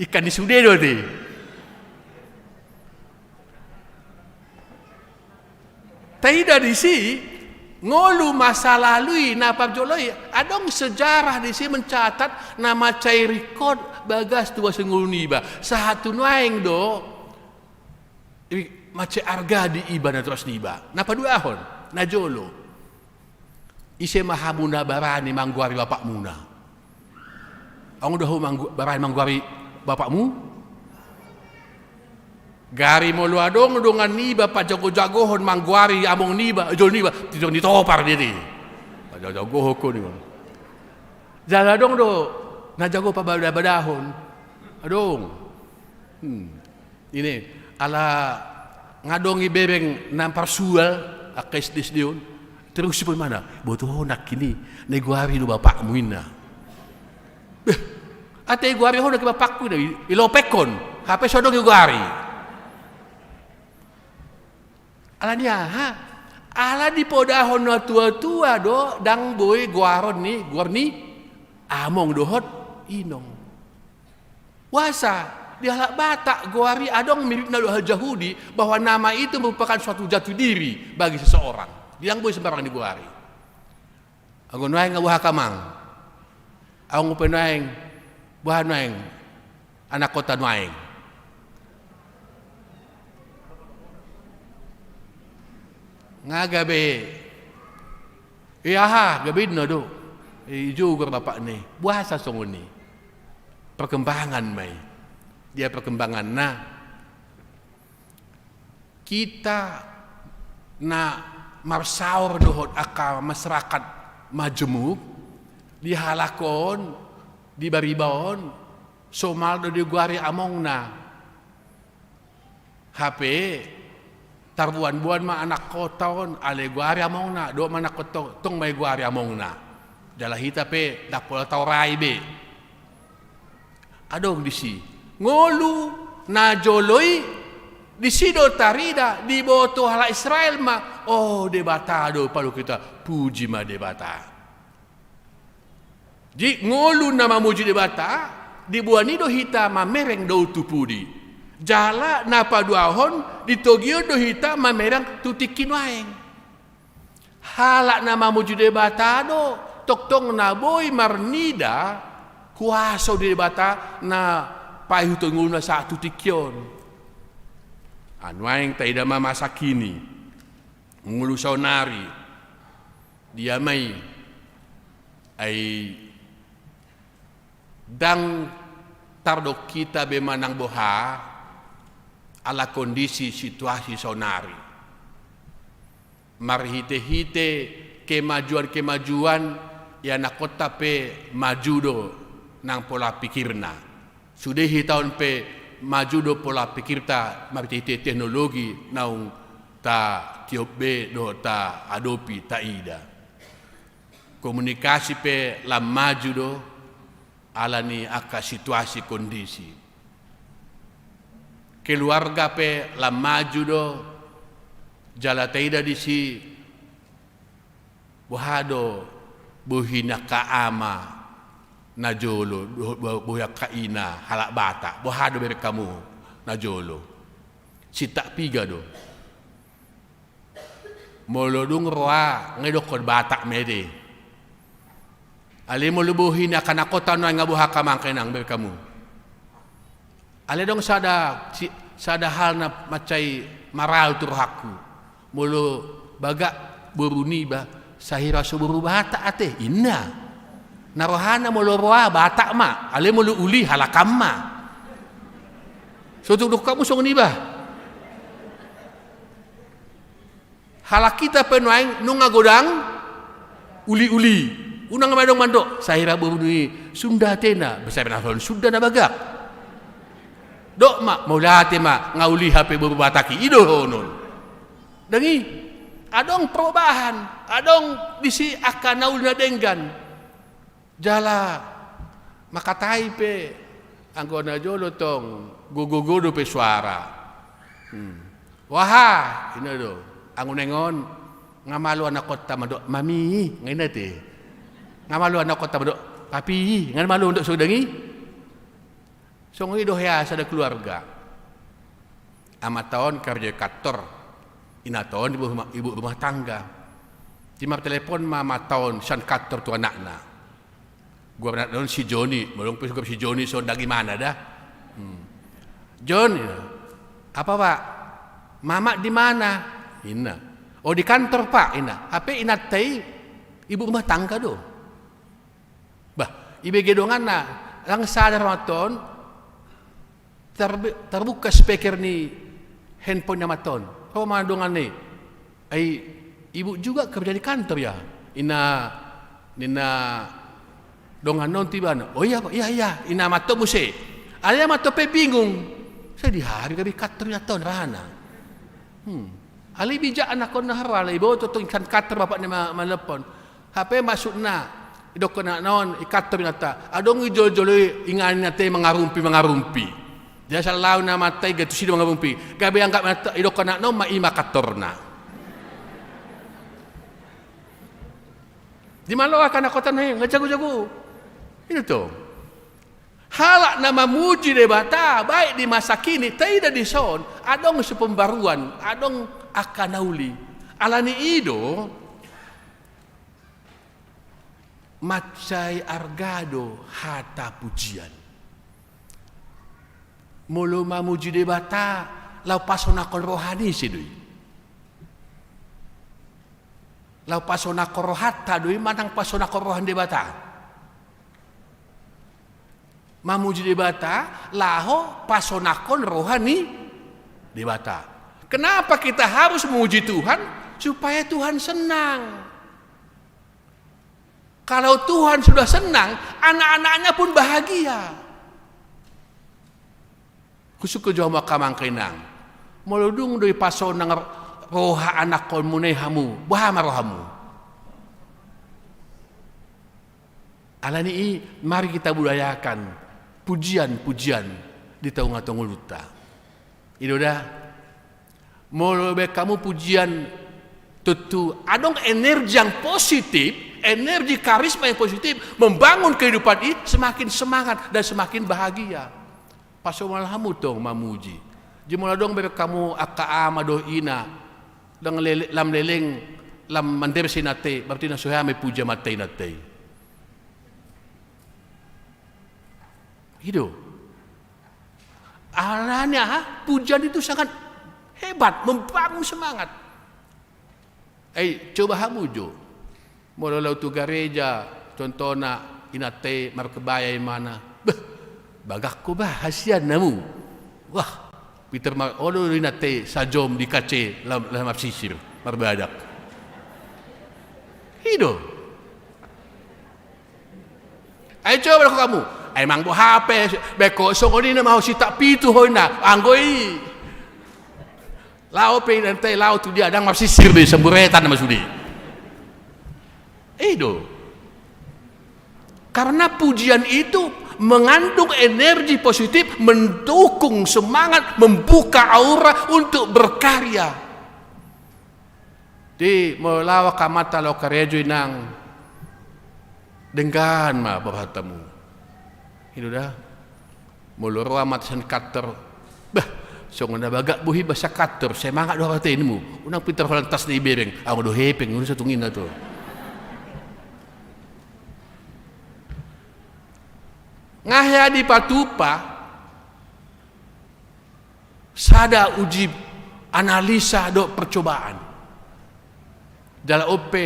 Ikan ni sude do ate. Taida disi, ngolu masa lalu i na parjolo i, adong sejarah disi mencatat na mansai ringkot bagas tu bagasan ngolu niba. Sahat tu nuaeng do, i mansai arga di iba natoras niba. Na paduahon, najolo. Ise ma hamu na barani manggoari bapakmuna? Adong do hamu manggo-, barani manggoari bapakmu? Gari molo adong dongan niba pajago-jagohon manggoari among niba, jolo niba, titong ni topar dia di. Pajago-jagohon ho niba. Jala adong do na jago pabada-badahon. Adong. Hmm. Ini, ala nga adong ibereng na parsual, angka S D S D on. Terus si pun mana? Boto ho nangkin i, na igoari do bapakmu inna. Beh, ate igoari ho nangkin bapakku inna, i-, ilopekhon. Hape so adong igoari. Alani aha? Ala dipodahon na tua-tua do, ndang boi goaron ni, goar ni among dohot inong. Boasa, di halak Batak, goar i adong miripna dohot halak Jahudi, bahwa nama itu merupakan suatu jati diri bagi seseorang. Ndang boi sembarang digoari. Anggo nuaeng nga boha hamu amang. Anggo pe nuaeng, boha nuaeng anakkonta nuaeng. Nga gabe, ia aha, gabe inna do. I juga bapakna i. Boasa songon i? Perkembangan ma i. Dia perkembanganna. Hita na marsaor dohot angka masyarakat majemuk, di halak on, di bariba on, somal do digoari amongna. Hape tarboanboan ma anakkonta on, alai goari amongna, dohot ma anakkonta on, tong ma i goari amongna. Jala hita pe ndang pola taorai be. Adong disi. Ngolu najolo i, disi do tarida, diboto halak Israel ma, o Debata do palu hita, puji ma Debata. Jadi ngolu na mamuji Debata, diboan i do hita mamereng dao tu pudi. Jala na paduahon, ditogion do hita mamereng tu tingki nuaeng. Halak na mamuji Debata do, tongtong na boi marnida, huaso ni Debata na paihuthon ngoluna sahat tu tingki on. Ai nuaeng taida ma masa kini. Ngolu saonari. Dia ma i. Ai ndang tardok hita be manang boha, ala kondisi situasi saonari. Marhitehite kemajuan-kemajuan, ia anakkonta pe maju do nang pola pikirna. Sude hita on pe maju do pola pikirta marhitehite teknologi naung tatiop be dohot taadopi taida. Komunikasi pe lam maju do, ala ni angka situasi kondisi. Keluarga pe lam maju do, jala taida disi, boha do bohi ni angka ama najolo, bo-, bo-, bohi angka ina halak Batak, boha do bereng hamu najolo. Sintak piga do. Molo dung roha, nga idokkon Batak ma ede. Alai molo bohi ni angka anakkonta nuaeng nga boha hamu amang inang bereng hamu. Alai adong sada, si-, sada hal na mansai maralu tu rohangku. Molo bagak boru niba, sahira so boru Batak ate, inna. Na rohana molo roha Batak ma, alai molo uli halak an ma. So tung dok hamu songon i bah. Halak hita pe nuaeng nunga godang uli-uli. Unang ma adong mandok, sahira boru ni Sunda atena, be sahira na Sunda na bagak. Dok ma, mauliate ma, nga uli hape boru Batak i, i dohonon. Ndang i, adong perubahan, adong disi angka na uli na denggan. Jala mangkatai pe, anggo najolo tong gogo-gogo dope suara. Hmm. Waha, inna do. Anggo naeng on, nga malo anakkonta mandok mami, nga inna te. Nga malo anakkonta mandok papi, nga malo mandok songon i. Songon i do hea sada keluarga. Amanta on kerja di kantor, inanta on ibu rumah, ibu rumah tangga. Jadi martelepon ma amanta on sian kantor tu anakna. Goar anakna on si Joni, molo pe goar si Joni songon dang imana da. Hmm. Jon, apa, Pak? Mama di mana? Inna. Oh, di kantor, Pak, inna. Hape inanta i ibu rumah tangga do. Bah, ibege donganna, ndang sadar amanta on, terbe-, terbuka speaker ni handphone ni amanta on. Ro ma donganna i. Ai, ibu juga kerja di kantor ya? Inna, ninna donganna on tu ibana. Oh iya, Pak, iya, iya. Inna amanta on muse. Alai amanta on pe bingung. Sai di aha gabe di kantor inanta on rahana. Hmm. Alai bijak anakkon na hera, alai iboto tong i kan kantor bapakna ma-, manelpon. Hape maksudna, idokkon anakna on, i kantor inanta, adong i jolo-jolo i inganan inanta i mangarumpi-mangarumpi. Jadi asal laho inna amanta i, ga tusi do mangarumpi. Gabe anggap inanta, idokkon anakna on ma i ma kantorna. Di malo angka anakkon na i, nga jago-jago. Inna tong. Halak na mamuji Debata, baik di masa kini, taida dison, adong so pembaruan, adong angka na uli. Alani i do, mansai arga do hata pujian. Molo mamuji Debata, laho pasonangkon roha ni ise do i? Laho pasonangkon rohanta do i manang pasonangkon roha ni Debata? Mamuji Debata, laho pasonangkon roha ni Debata. Kenapa kita harus memuji Tuhan? Supaya Tuhan senang. Kalau Tuhan sudah senang, anak-anaknya pun bahagia. Husungkun jo hamu angka amang inang, molo dung do dipasonang roha anakkonmuna i hamu, boha ma rohamu? Alani i, mari kita budayakan pujian-pujian di tonga-tonga ngolunta. I do da. Molo baen hamu pujian, tontu adong energi yang positif, energi karisma yang positif, membangun kehidupan i semakin semangat dan semakin bahagia. Pasomal hamu tong mamuji. Jadi molo adong baen hamu angka ama dohot ina, lam lele-, lam leleng, lam mandersi inanta i, berarti na so hea ma dipuji amanta inanta i. I do. Alani aha? Pujian itu sangat hebat, membangun semangat. Ai, coba hamu jo. Molo laho tu gareja, contohna, inanta i markebaya imana. Beh, bagak ho bah, hasian hamu. Wah, pintor ma-, olo inanta i sajom di kaca, lam, lam marsisir, marbadak. I do. Ai coba do hamu. Ai mang boha pe, baen ho songon i na ma ho sitak pitu ho inna, anggo i. Laho pe inanta i laho tu dia, ndang marsisir be, samburetan nama sude. I do. Karena pujian itu mengandung energi positif, mendukung semangat, membuka aura untuk berkarya. Jadi, molo laho angka amanta laho karejo inang, denggan ma borat hamu. I do da. Molo ro amanta sian kantor, bah, songon na bagak bohi ba sian kantor, semangat do hata inmu. Unang pintor holan tas na ibereng, anggo do hepeng, unang satung inna tu. Nga hea dipatupa, sada uji analisa dohot percobaan. Jala on pe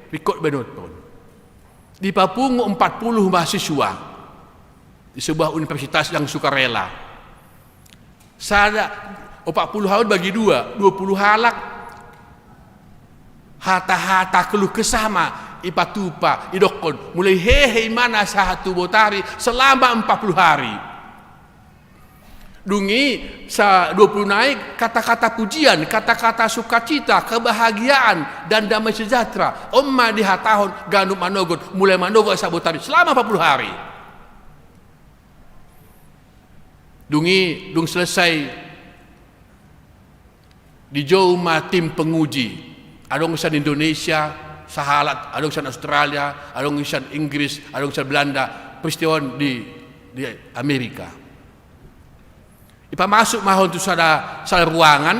ringkot baenothon. Dipapungu empat puluh mahasiswa di sebuah universitas yang sukarela. Sada, empat puluh halak bagi dua, dua puluh halak hata-hata keluh kesah ma ipatupa, idokkon, mulai hehe imana sahat tu botari selama empat puluh hari. Dung i sa-, dua puluh nai kata-kata pujian, kata-kata sukacita, kebahagiaan, dan damai sejahtera. On ma dihatahon ganup manogot, mulai manogot sahat botari selama empat puluh hari. Dung i, dung selesai, dijou ma tim penguji. Adong sian Indonesia sahalak, adong sian Australia, adong sian Inggris, adong sian Belanda, peristiwa on di, di Amerika. Ipamasuk ma on tu sada, sada ruangan,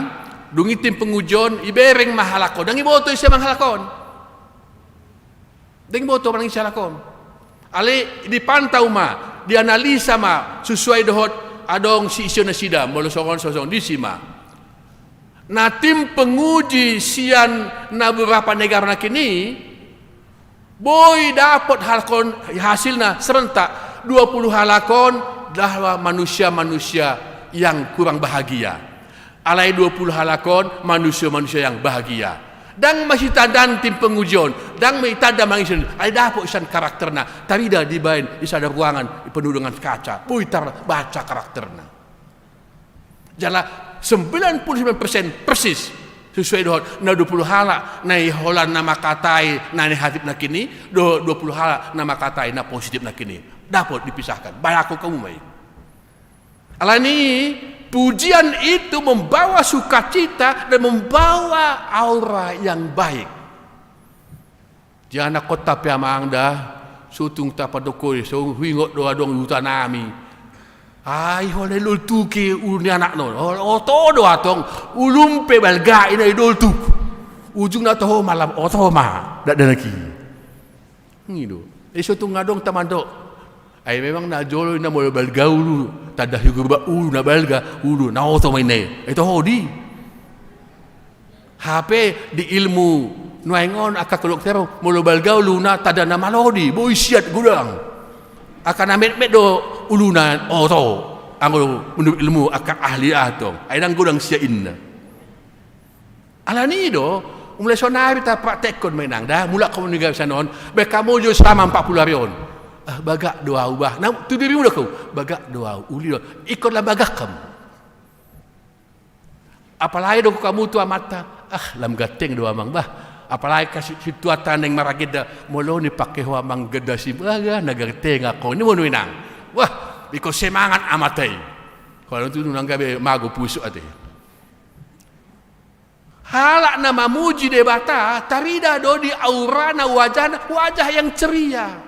dung i tim penguji on, ibereng ma halak on, ndang iboto ise ma halak on. Ndang iboto manang ise halak on. Alai dipantau ma, dianalisa ma, sesuai dohot adong siiseon nasida, molo songon, songon disi ma. Na tim penguji sian na beberapa negara nangkin i, boi dapot halak on, hasilna serentak, dua puluh halak on adalah manusia-manusia yang kurang bahagia. Alai dua puluh halak on manusia-manusia yang bahagia. Ndang masitandaan tim penguji on, ndang masitanda manang ise, alai dapot sian karakterna, tarida dibaen di sada ruangan penuh dengan kaca, boi tarbaca karakterna. Jala sembilan puluh sembilan persen persis sesuai dohot na dua puluh halak na holan na mangkatai na negatif nangkin i, dohot dua puluh halak na mangkatai na positif nangkin i. Dapot dipisahkan, bayangkon hamu ma i. Alani i, pujian itu membawa sukacita dan membawa aura yang baik. Di anakkonta pe amang da, so tung tapadokkon i, so huingot do adong di huta nami. Ai holan i doltuk i ulu ni anakna on. Oto do antong, ulum pe balga i na i doltuk. Ujungna toho malam oto ma dakdanak i. I do. Ai so tung adong tamando. Ai memang na jolo i na molo balga ulu, tanda higurba ulu na balga, ulu na oto ma inna i. Ai toho di. Hape di ilmu nuaeng on angka kedokteran, molo balga uluna tanda na malo di, boi siat godang. Angka na metmet do uluna oto. Anggo menurut ilmu angka ahli antong. Ai ndang godang siat inna. Alani i do, mulai sonari tapraktekkon ma inang da, mulak hamu di gabe sian on, baen hamu jo selama empat puluh hari on. Ah, bagak do au bah. Na tu dirimu do hamu, bagak do au, uli do. Ingkon lam bagak hamu. Apalagi do hamu tu amanta, ah, lam ganteng do amang bah. Apalagi angka si, situan naeng maragenda, molo dipake ho amang genda si baga, na ganteng ho, ni molo inang. Wah, ingkon semangat amanta i. Kalau tu nang gabe mago pusuk ate. Halak na mamuji Debata, tarida do di aurana, wajahna, wajah yang ceria.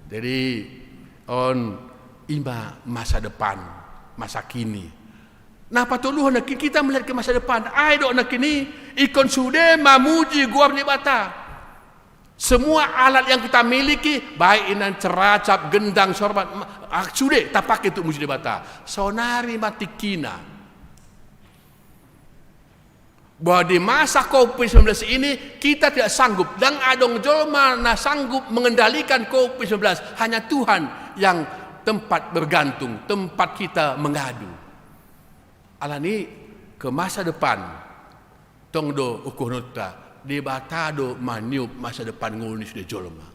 Jadi, on i ma masa depan, masa kini. Na patoluhon nangkin, kita melihat ke masa depan. Ai do nangkin i, ingkon sude mamuji goar ni Debata. Semua alat yang kita miliki, baik inang ceracap, gendang, sorban, ma-, ah, sude tapake untuk muji Debata. Sonari ma tingkina. Bahwa di masa covid sembilan belas ini, kita tidak sanggup. Ndang adong jolma na sanggup mengendalikan covid sembilan belas. Hanya Tuhan yang tempat bergantung, tempat kita mengadu. Alani i, ke masa depan, tong do ungkuhononta, Debata do maniop masa depan ngolu ni sude jolma.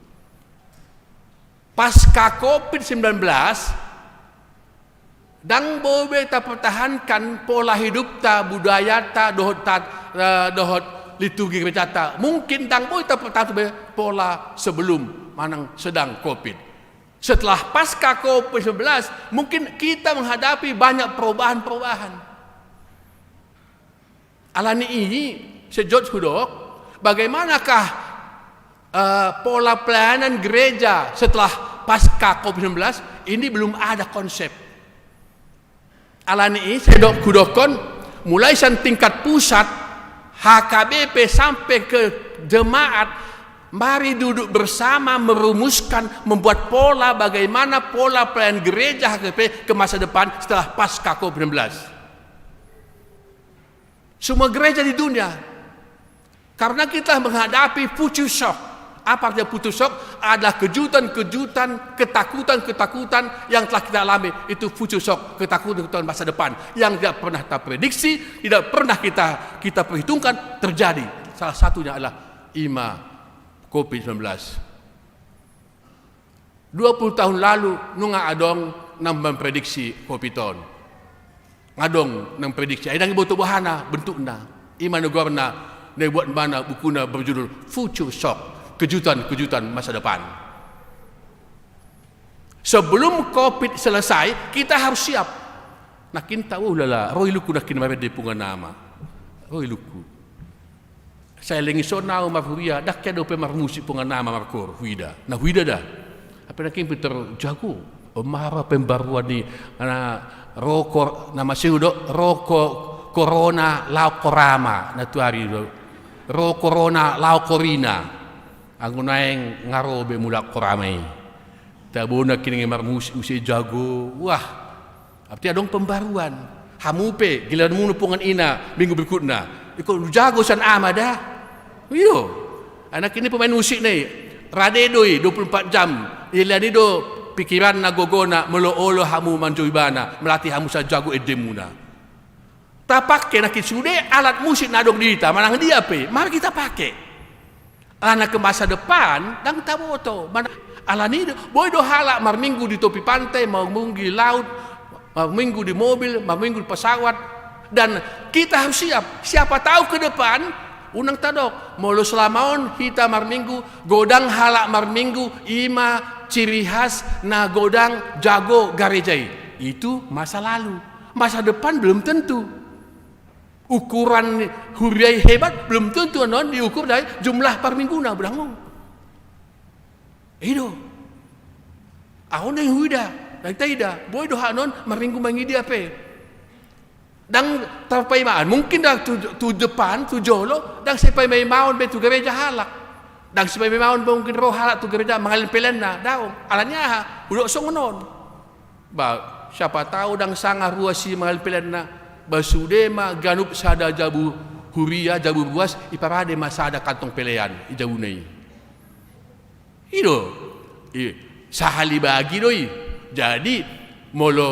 Pasca covid sembilan belas, ndang boi be tapertahankan pola hidupta, budayata, dohot ta-, eh, dohot liturgi gerejata. Mungkin ndang boi tapertahankan be pola sebelum manang sedang covid. Setelah pasca covid sembilan belas, mungkin kita menghadapi banyak perubahan-perubahan. Alani i, sejot hudok, bagaimanakah, eh, pola pelayanan gereja setelah pasca covid sembilan belas? Ini belum ada konsep. Alani i, sejot hudokkon, mulai sian tingkat pusat, H K B P, sampai ke jemaat, mari duduk bersama merumuskan, membuat pola bagaimana pola pelayanan gereja H K B P ke masa depan setelah pasca covid sembilan belas. Semua gereja di dunia. Karena kita menghadapi future shock. Apa artinya future shock? Adalah kejutan-kejutan, ketakutan-ketakutan yang telah kita alami. Itu future shock, ketakutan-ketakutan masa depan yang tidak pernah kita prediksi, tidak pernah kita, kita perhitungkan terjadi. Salah satunya adalah i ma covid sembilan belas. Dua puluh tahun lalu, nunga adong na memprediksi covid on. Adong na memprediksi, ai ndang diboto boha na bentukna. I ma na goarna, na dibuat ibana bukuna berjudul Future Shock, Kejutan-Kejutan Masa Depan. Sebelum covid selesai, kita harus siap. Nangkin tabo ulala, ro ilungku nangkin marende punguan ama. Ro ilungku. Sai lengison au marhuria, ndang hea dope marmusik punguan ama markoor, huida. Na huida da. Hape nangkin pintor jago. Mara pembaruan ni, na ro kor-, na masihut do, ro ko-, korona laho koor ama, na tuari do. Ro korona laho koor ina. Anggo naeng nga ro be mulak koor ama i. Tabo nangkin marmusik muse jago. Wah. Arti adong pembaruan. Hamu pe, giliranmu punguan ina, minggu berikutna. Ingkon jago sian ama da. Iyo. Anak ini pemain musik ni. Rade do i, dua puluh empat jam. Ilean i do pikiranna, gogona, molo olo hamu manjou ibana, melatih hamu sai jago endemuna. Tapake nangkin sude alat musik na adong di hita, manang dia pe, mari kita pake. Alana ke masa depan, ndang taboto. Mana, alani do, boi do halak marminggu di topi pantai, marminggu di laut, marminggu di mobil, marminggu di pesawat. Dan kita harus siap. Siapa tahu ke depan, unang tadok. Molo selama on hita marminggu, godang halak marminggu, i ma ciri khas na godang jago gareja i. Itu masa lalu. Masa depan belum tentu. Ukuran huria i hebat, belum tentu annon diukur dari jumlah parmingguna, belah ngolu. I do. Ahu na huida, na taida, boi do annon marminggu mangidia pe. Ndang tarpaimaon, mungkin ndang tu, tu depan, tu jolo, ndang sai paimaimaon be tu gareja halak. Ndang sai paimaimaon be mungkin ro halak tu gareja mangalehon peleanna, daong. Alani aha? Hudok songon on. Ba, siapa tahu ndang sanga ruas i mangalehon peleanna, ba sude ma ganup sada jabu huria, jabu ruas, iparade ma sada kantong pelean, i jabuna i. I do, i, sahali bagi do i. Jadi, molo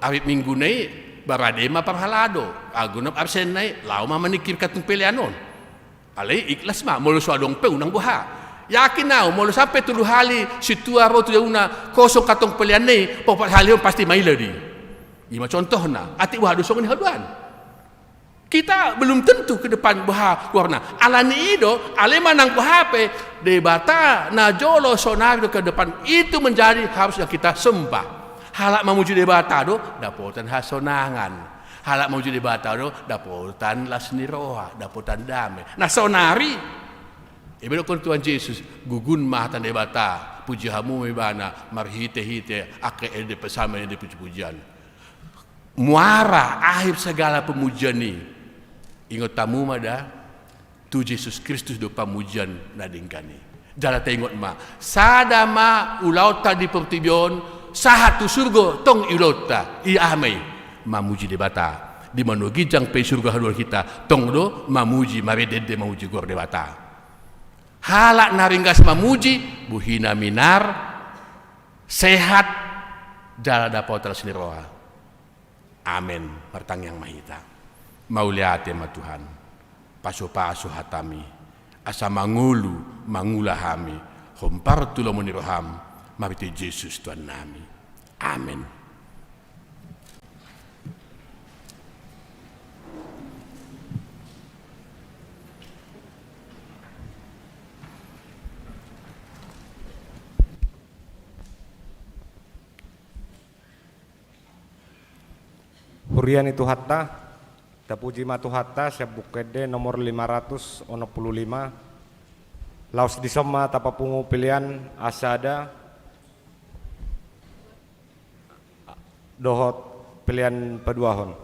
ari Minggu na i, ba rade ma parhalado, ganup absen na i, laho ma maningkir kantong pelean on. Alai ikhlas ma, molo so adong pe unang boha. Yakin au, molo sampe tolu hali sintua ro tu jabuna kosong kantong pelean na i, pe opat hali on pasti maila do i. I ma contohna, atik boha do songon i haduan. Kita belum tentu ke depan boha goarna. Alani i do, alai manang boha pe, Debata na jolo sonari do ke depan, itu menjadi harus yang kita sembah. Halak mamuji Debata do dapotan hasonangan. Halak mamuji Debata do dapotan las ni roha, dapotan dame. Na sonari, i ma didokkon Tuhan Jesus, gugun ma hata ni Debata, puji hamu ma Ibana marhitehite angka ende psalmen, ende pujipujian. Muara akhir segala pemujian i, ingot hamu ma da, tu Jesus Kristus do pamujian na denggan i. Jala taingot ma, sada ma ulaonta di portibi on, sahat tu surgo tong i ulaonta. I aha ma i? Mamuji Debata. Di manang ginjang pe i surgo haduan hita, tong do mamuji, marende-ende mamuji goar Debata. Halak na ringgas mamuji, bohina minar, sehat, jala dapotan las ni roha. Amen. Martangiang ma hita. Mauliate ma Tuhan. Pasupasu hataMi, asa mangolu mangula hami hombar tu lomo ni rohaM, marhite Jesus Tuhannami. Amen. Huria ni Tuhanta, tapuji ma Tuhanta, sian Buku Ende nomor lima ratus onom pulu lima. Laos dison ma tapapungu pelean Asada dohot pelean paduahon.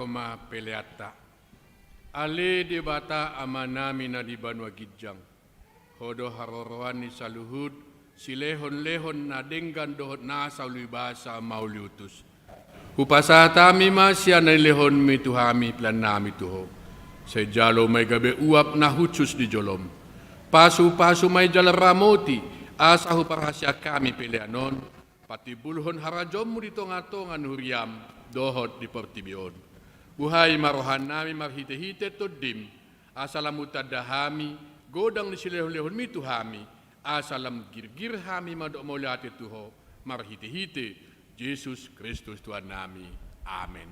ma peleanta. Ale Debata Amanami na di banua ginjang, Ho do haroroan ni saluhut silehonlehon na denggan dohot nasa uli basa mauliutus. Hupasahat hami ma sian na nilehonMi tu hami peleannami tu Ho. Sai jalo ma i gabe uap na hushus di joloM. Pasupasu ma i jala ramoti, asa huparhaseang hami pelean on patimbulhon harajaonMu di tongatonga ni huriaM dohot di portibi on. Buhai ma rohanami marhitehite TondiM, asa lam hutanda hami godang ni silehonlehonMi tu hami, asa lam girgir hami mandok mauliate tu Ho, marhitehite Jesus Kristus Tuhannami. Amen.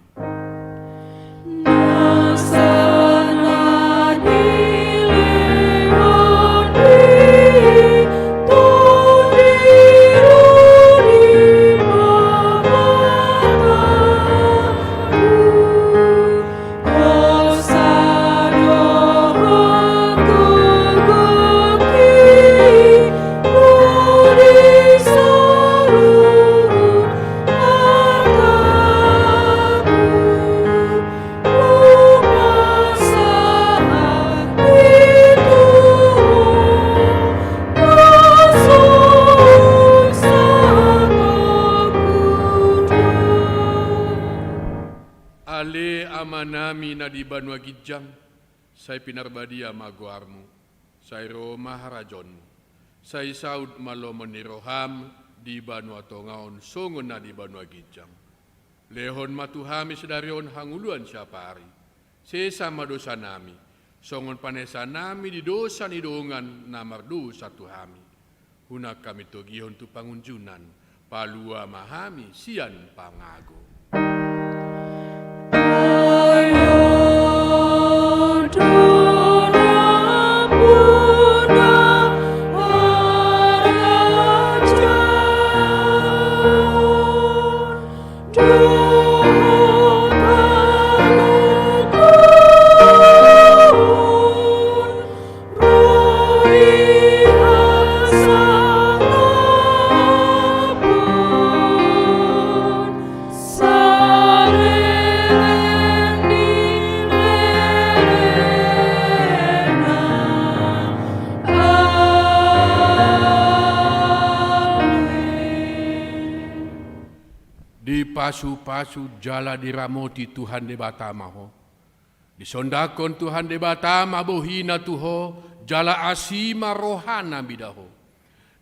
Ale Amanami na di banua ginjang, sai pinarbadia ma goarMu, sai ro ma harajaonMu, sai saut ma lomo ni rohaM di banua tonga on songon na di banua ginjang. Lehon ma tu hami sadari on hangoluan siapari. Sesa ma dosanami, songon panesanami di dosa ni dongan na mardosa tu hami. Unang hami togihon tu pangunjunan, palua ma hami sian pangago. Dipasupasu jala diramoti Tuhan Debata ma ho. Disondangkon Tuhan Debata ma bohiNa tu ho, jala asi ma rohaNa mida ho.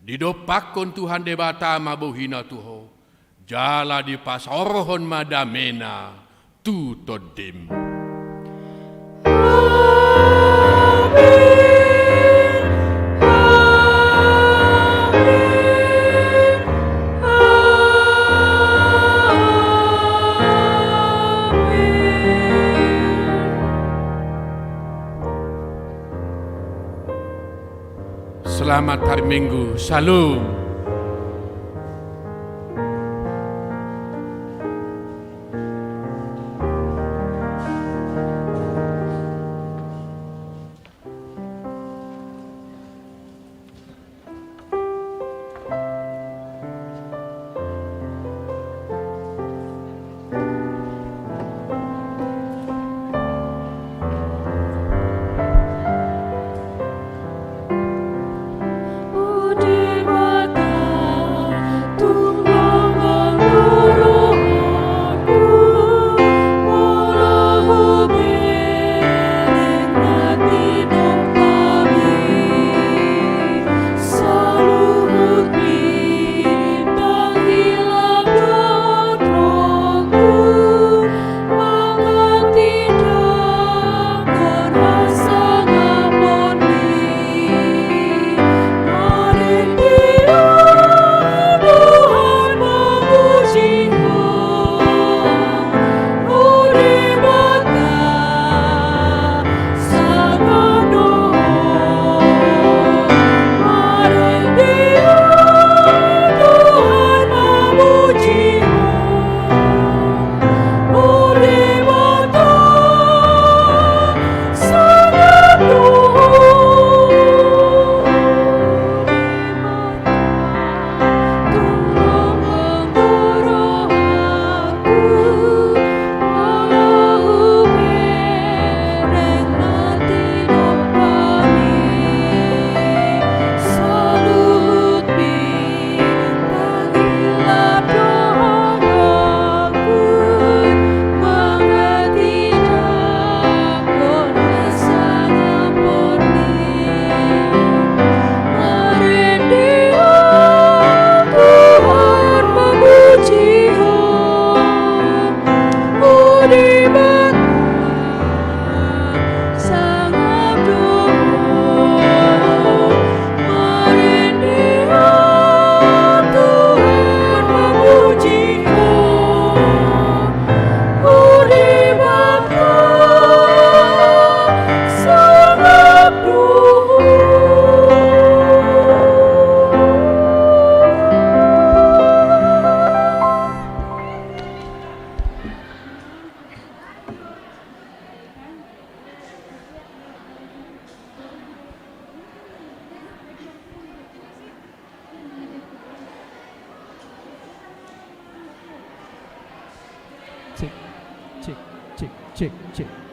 Didompakkon Tuhan Debata ma bohiNa tu ho, jala dipasaorhon ma dameNa tu tondim. Amen. Amen. Amen. Selamat hari Minggu. Shalom. Cek, cek.